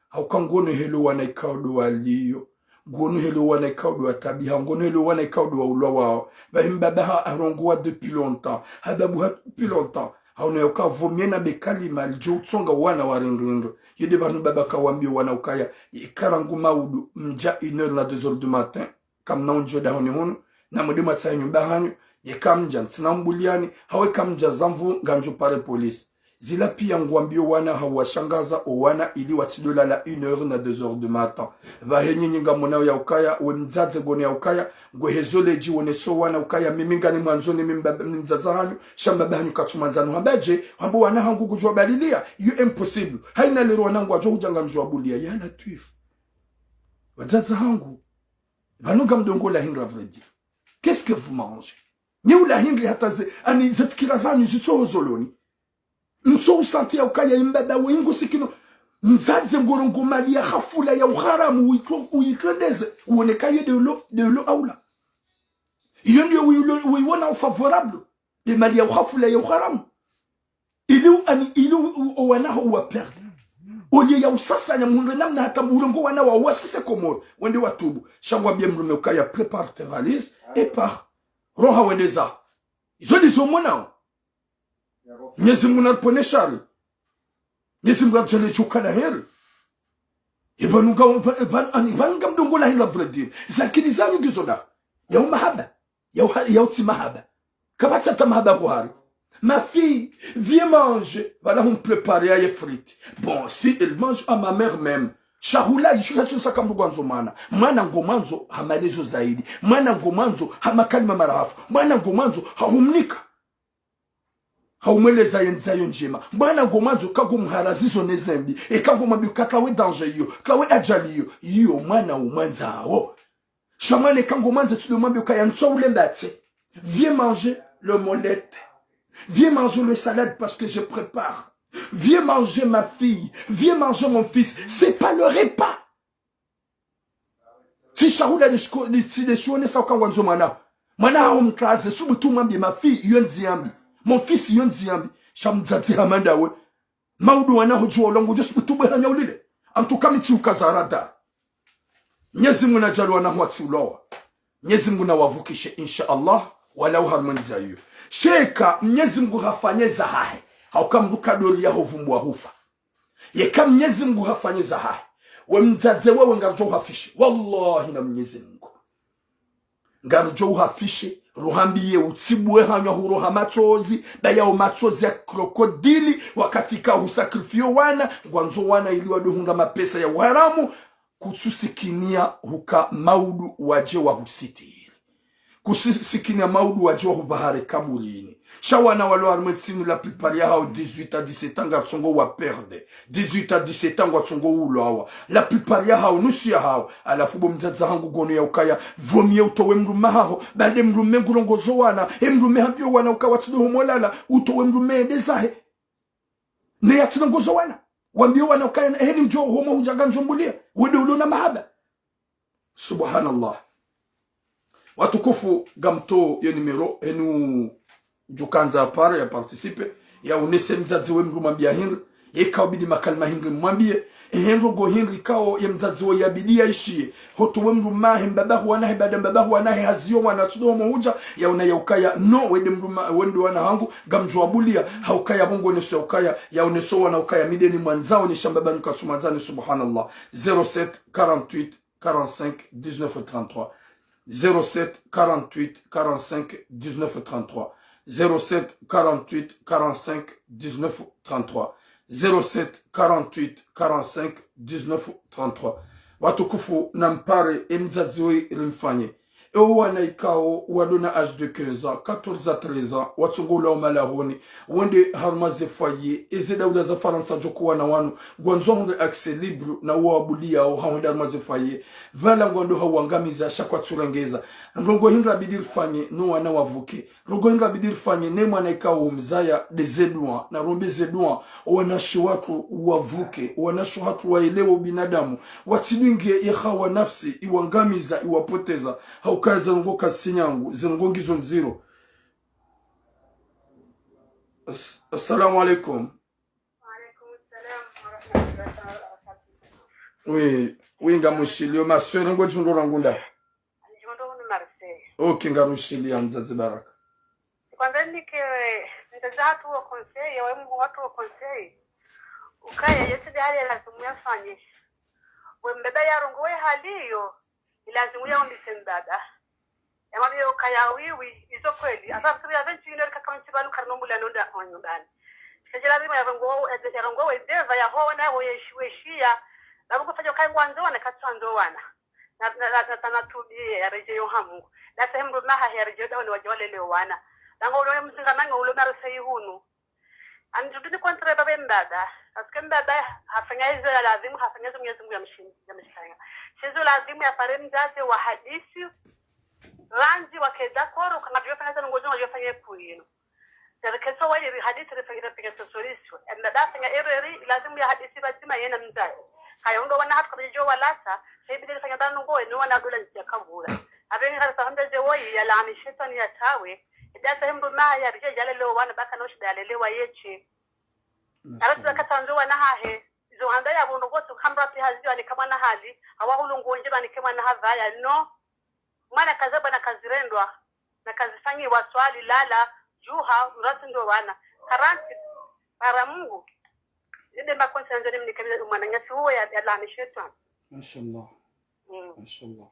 Hauka ngono helewo wana ikao ndo waliyo. Ngono helewo wana ikao ndo watabiha. Ngono helewo wana ikao ndo waulwawawo. Pvahi mbaba ha, harongowa depuis longtemps. Hababu ha depuis longtemps. Haona ya uka vaut mieux na be kalima lidjo utsonga wana warindrindri. Yende pvanu mbaba kawambia wana ukaya, ikara ngu maudu, mdja une heure na deux heures du matin. Kamna undjo dahoni hunu, na mwende mwatsahe nyumba hanyu, yeka mdja ntsina mbuliani, hau eka mdja zamvu ngandjo pare police. Zila pia nguwambio wana hau washangaza owana ili watsidjo lala une heure na deux heures du matin. Pvahe nyinyi ngamonao ya ukaya, we mdzadze ngono ya ukaya, ngwe hezo ledji woneso wana ukaya, mimi ngani mwandzo ni mimi mbaba, ni mdzadze hanyu, sha mbaba hanyu katsu mwandzanu hamba dje, hambo wana hangu kudjo wabalilia, iyo impossible. Haina lero wana ngwadjo hudja ngamdjo wabulia, ya Latwif. Wadzadze hangu, pvanu ngamdjo ngo la hindri à vrai dire. Qu'est-ce que vous mangez ? Nyi ula hindri hata ze, ani ze fikira zanyu zitsoho zoloni. Mtso usanti ya ukaya imbaba we ingo sikino. Mdzadze ngorongo mali ya hafula ya uharamu, uitro-, uitrendeze, uone kaye de lo, de lo aula. Iyo ndiyo uilo-, uiwona u favorable. Nde mali ya uhafula ya uharamu. Ili u-, ani, ili u-, u-, owana haho uwa perdre. Oliyo ya usasanya mhundre namna hata mbu urongo wana wawo wasise Komori. Wende watubu. Sha ngwambie mdrume ukaya prépare tes valises et pars. Roha wende zaho. Izo ndizo monao. Mnyezi Mungu naripvwene shari. Mnyezi Mungu aridjaanlie shuka na heri. Ipvanu nga, ipva-, ipva-, ani, ipvanu ngamdjo ngo la hindri à vrai dire. Zakili zanyu ngizo nda. Ya umahaba. Ya uha-, ya utsi mahaba. Kapvatsi hata mahaba kuhari. Ma fille, viens manger. Voilà, on prépare ya frites. Bon, si elle mange à ma mère même. Shahula, yishuka tsu saka mdru ngwandzo mwana. Mwana ngomwandzo ha maelezo zaidi. Mwana ngomwandzo ha makalima marahafu. Mwana ngomwandzo ha humnika. Ha umweleza ye ndziya yo ndjema. Mwana ngomwandzo kangomharazizo ne zembi. Eka ngomwambiyo ka tlawe danger iyo. Tlawe ajali iyo. Iyo mwana umwandzao. Sha mwana eka ngomwandza tsi ndo mwambiyo kaya ntso ulembatse. Viens manger l'omelette. Viens manger le salade parce que je prépare. Viens manger ma fille. Viens manger mon fils. C'est pas le repas. Tsi shahula lishiko-, litsi leshionesa uka ngwandzo mwana. Mwana haho mtlaze, subutu mwambiye ma fille, iyo ndziya mbi. Mon fils, iyo ndziya mbi. Sha mdzadze hama ndawe. Maudu wana ho djuwa ulangu, djo subutu bwe hanya ulile. Antuka mi tsi ukaza rada. Mnyezi Mungu nadjaanli wana ho watsi ulawa. Mnyezi Mungu nawavukishe, insha Allah, walawe harumwa ndziya iyo. Sha eka Mnyezi Mungu hafanye zahahe. Hauka mdru kadori yaho vumbwa hufa. Yeka Mnyezi Mungu hafanye zahahe. We mdzadze wewe ngarudjo uhafishe. Wallahi na Mnyezi Mungu. Ngarudjo uhafishe, ruhambiye utsibuwe hanywa huro ha matsozi, ba yawo matsozi ya krokodili, wakati ka husakrifio wana, ngwandzo wana ili wadwe hundra mapesa ya uharamu, kutsusikinia huka maudu wadje wahusitiri. Kusisikini ya maudu wadjo hupvahare kaburini. Sha wana walo harumwa ntsinu la plupart ya hawo dix-huit à dix-sept ans ngatsongo wa perdre. Dix-huit à dix-sept ans ngwatsongo ulawa. La plupart ya hawo, nusu ya hawo. Halafu bo mdzadze hangu ngono ya ukaya. Vaut mieux utowe mdrume haho. Bande mdrume ngurongozo wana. E mdrume hambiyo wana uka watsi ndo ho mwalala. Utowe mdrume ende zahe. Ne yatsi rongozo wana. Wambiyo wana ukaya heni udjo ho mwa hudja ngamdjo mbulia. Wende ulo na mahaba. Subhanallah. Watukufu, ngamtowo ye numéro, henu djukandza apare ya participer, ya unese mdzadze we mdru mwambiya hindri, yeka ubidi makalima hindri mwambiye, ehe ndrongo hindri kawo ye mdzadze we yabidi ya ishiye, hoto we mdru mahe mbaba huwanahe, bada mbaba huwanahe haziyo wana tsudo homo hudja, ya una ya ukaya, no, wende mdru ma-, wende wana hangu, ngamdjo wabuliya, ha ukaya bongo neso ya ukaya, ya uneso wana ukaya, mi nde nimwandzao, nisha mbaba nukatsu mwandzani, subhanallah. Zéro sept, quarante-huit, quarante-cinq, dix-neuf, trente-trois. Zéro sept, quarante-huit, quarante-cinq, dix-neuf, trente-trois. Zéro sept, quarante-huit, quarante-cinq, dix-neuf, trente-trois. Zéro sept, quarante-huit, quarante-cinq, dix-neuf, trente-trois. Watukufu, nampare, e mdzadze we rimfanye. Ewo wana ikao walo na âge de quinze ans, quatorze à treize ans, watsongo ulawa malahoni, wende harumwa ze foyer, eze daula za Farantsa djoko wana wanu, ngwandzo wahundre accès libre na uwo wabuliyao ha wende harumwa ze foyer. Pvala ngwandao ha uwangamiza sha kwatsu rengeza. Ndrongo hindri yabidi rifanye, no wana wavuke. Ndrongo hindri yabidi rifanye, ne mwana ikao umzaya nde ze dua, na rombe ze dua, owanashe watru wavuke, owanashe watru waelewe ubinadamu, watsidunge ye hawa nafsi, iwangamiza, iwapoteza, ha ukaya ze ndrongo kazisi nyangu, ze ndrongo ngizo ndziro. As-, assalamu alaikum. Wa alaikum salam wa rahmatullahi wa barakatuh. Oui, oui, ngamushiliyo, ma sœur, ngodjihundro rangu nda. Ndjihundro hunu Marseille. Ok, ngarushiliya mdzadze Baraka. Kwanza nike, mdzadze hatru wo conseil, we mdru hatru wo conseil. Ukaya yetsi nde hali ya lazimu yafanye. We mbaba yarongowe hali iyo, ilazimu ya umbise mbaba. Yamwambiye ukaya wiwi, izo kweli. Asa siku ya vingt et une heures kaka mtsi pvanu karino mbula nonda ho nyumbani. Shedjela bima yarongowe, yarongowe ndeva ya hona, wo yeshi-, weshiya. Babu kufanya ukaya ngwandzo wana, katsu wandzo wana. Na, na, na, na, na tubiye, yaredjeyi oha Mungu. Na sehe mdru mahahe yaredjeyi daho ne wadje walele wana. Nango ulo mzinga nango ulo Marseille hunu. Ani djuduni contre baba mbaba. Parce que mbaba hafanya izo ya lazimu, hafanya izo Mwenyezi Mungu yamshi-, yamshifanya. Shizo lazimu yapare mdzadze wahadisi. Randzi wakeza koro, kana djofanya zanu ngozo djofanya kuyinu. Tsi riketso wayi rihadisi rifanya, rifanya solution. Enda dafanya erreur, lazimu yahadisi pvadzima yena mdzadze. Kaya undro wana hatru kabidjo walasa, sa ibidi rifanya pvanu ngo, eno wana dola ndzia kabula. Apvenge harisa handa ze woyi, yalaani shetwani yatawe. Ida sa himdru maha yaridje yalele wana baka no shida yalele wa yetsi. Mashallah. Arati zaka tsandzo wana hahe. Izo handa ya bondo kotu hamra pi hazi wanike mwana hali. Hawa hulungu ndje wanike mwana havaya. No. Mwana kazabwa na kazirendwa, na kazifanyiwa swali, lala, djuha, urati ndo wana. Karanti, para Mungu. Inde makonsi anzoni mnikabila mwananyasi uwo ya, yalaani shetwani. Mashallah. Mm. Mashallah.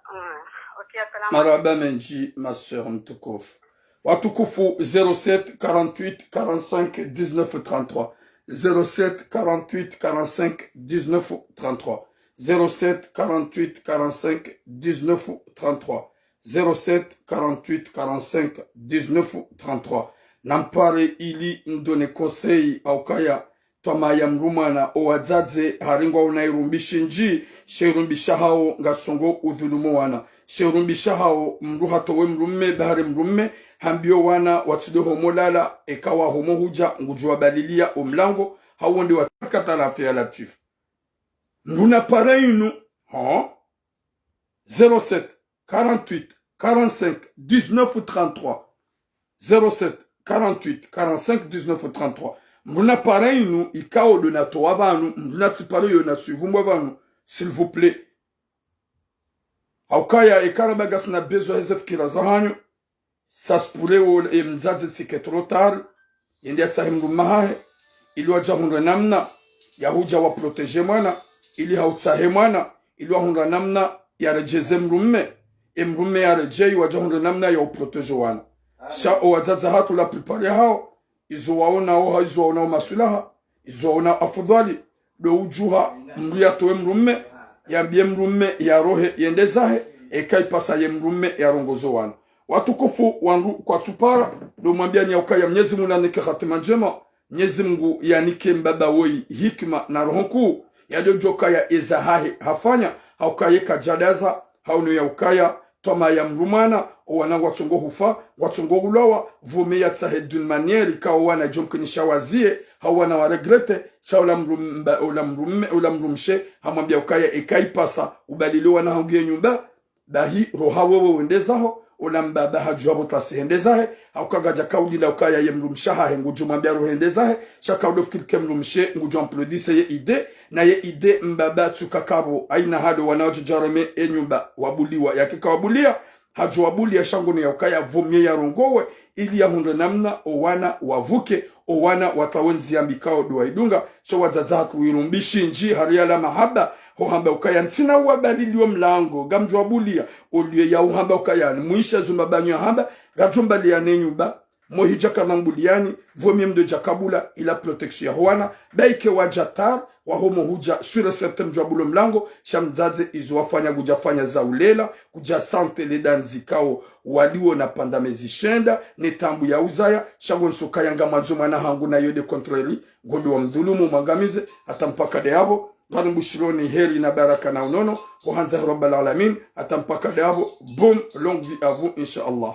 Ah, ok, assalamu alaikum. Marahaba mendji, ma sœur mtukufu. Watukufu, zéro sept quarante-huit quarante-cinq dix-neuf trente-trois. Zéro sept quarante-huit quarante-cinq dix-neuf trente-trois. Zéro sept quarante-huit quarante-cinq dix-neuf trente-trois. Zéro sept quarante-huit quarante-cinq dix-neuf trente-trois. Nampare ili mdone conseil, haukaya twamaya mdru mwana. Owadzadze haringwa una irumbi shindji, she irumbi shahao ngatsongo udhulumu wana. She irumbi shahao mdru hatowe mdrumme, bahari mdrumme, hambio wana watsido homo lala, eka wa homo hudja, ngudjo wabalilia omlango, hau wonde watakatala afi ya Latwifu. Mdru napare inu, ha? Zéro sept quarante-huit quarante-cinq dix-neuf trente-trois. Zéro sept quarante-huit quarante-cinq dix-neuf trente-trois. Mdru napare inu, ikao ndo natowa pvanu, mdru natsipare yo natsuivumbwa pvanu, s'il vous plaît. Haukaya eka raba ngasina besoin heze fikira zahanyu, ça se pourrait wo emdzadze tsike trop tard, yende yatsahe mdrumme hahe, ili wadja hundre namna ya hudja wa protéger mwana, ili hautsahe mwana, ili wahundra namna ya redjeze mdrumme, emdrumme ya redjei, wadja hundre namna ya uprotéger wana. Sha owadzadze hatru la plupart yahao, izo waonao, izo waonao maswilaha, izo waonao afudhwali, ndo udjuha mdru yatowe mdrumme, yambie mdrumme yarohe yende zahe, eka ipasa ye mdrumme yarongoze wana. Watukufu wandru kwatsupara, ndo mwambiani haukaya Mnyezi Mungu nanike hatima ndjema, Mnyezi Mungu yanike mbaba woyi hikima na roho nkuu, yadjo djuwa ukaya eza hahe hafanya, haukaya kadjadaza, hauno ya ukaya, twamaya mdru mwana, owana ngwatsongo hufa, ngwatsongo ulawa, vaut mieux yatsahe d'une manière, ka owana djo mkinisha wazie, hau wana wa regretter, sha ola mdru mba-, ola mdrumme, ola mdrumshe, hamwambia ukaya eka ipasa, ubalile wana hangu ye nyumba, bahi roha wewe wende zaho, ola mbaba hadjuwa pvo tlasi hende zahe, hauka ngadja kaulila ukaya ye mdrumshe hahe ngudjo mwambia rohe yende zahe, sha kaudo fikiri ke mdrumshe ngudjo amplodise ye idée, na ye idée mbaba tsuka kapvo, haina hali wana wadjo djareme e nyumba wabuliwa, yake kawabulia, hadjo wabulia sha ngono ya ukaya vaut mieux yarongowe, ili yahundre namna owana wavuke, owana watsawe ndzia mbi kao ndo waidunga, sha owadzadze hatru irumbi shindji, hari yala mahaba, ho hamba ukaya ntsina uwabalili omlango, ngamdjo wabulia, au lieu ya uhamba ukaya ni mwisha zumba banyu yahamba, ngadjo mbalia ne nyumba, mo hidja kana mbuliani, vaut mieux mdo dja kabula, ila protection ya howana, ba ike wadja tard, wa homo hudja, sûr et certain mdjo wabula omlango, sha mdzadze izo wafanya ngudja fanya za ulela, kudja sante le dandzi kao, waliwo na panda mezi shenda, ne tambu ya uzaya, sha ngo nsuka yanga mwandzo mwana hangu na yo de contraire, ngodo wa mdhulumu mwangamize, hata mpaka de yapvo, ngari mbushironi heri na baraka na unono, ho handza Rabbal Alamin, hata mpaka de yapvo, boum, longue vie à vous, insha Allah.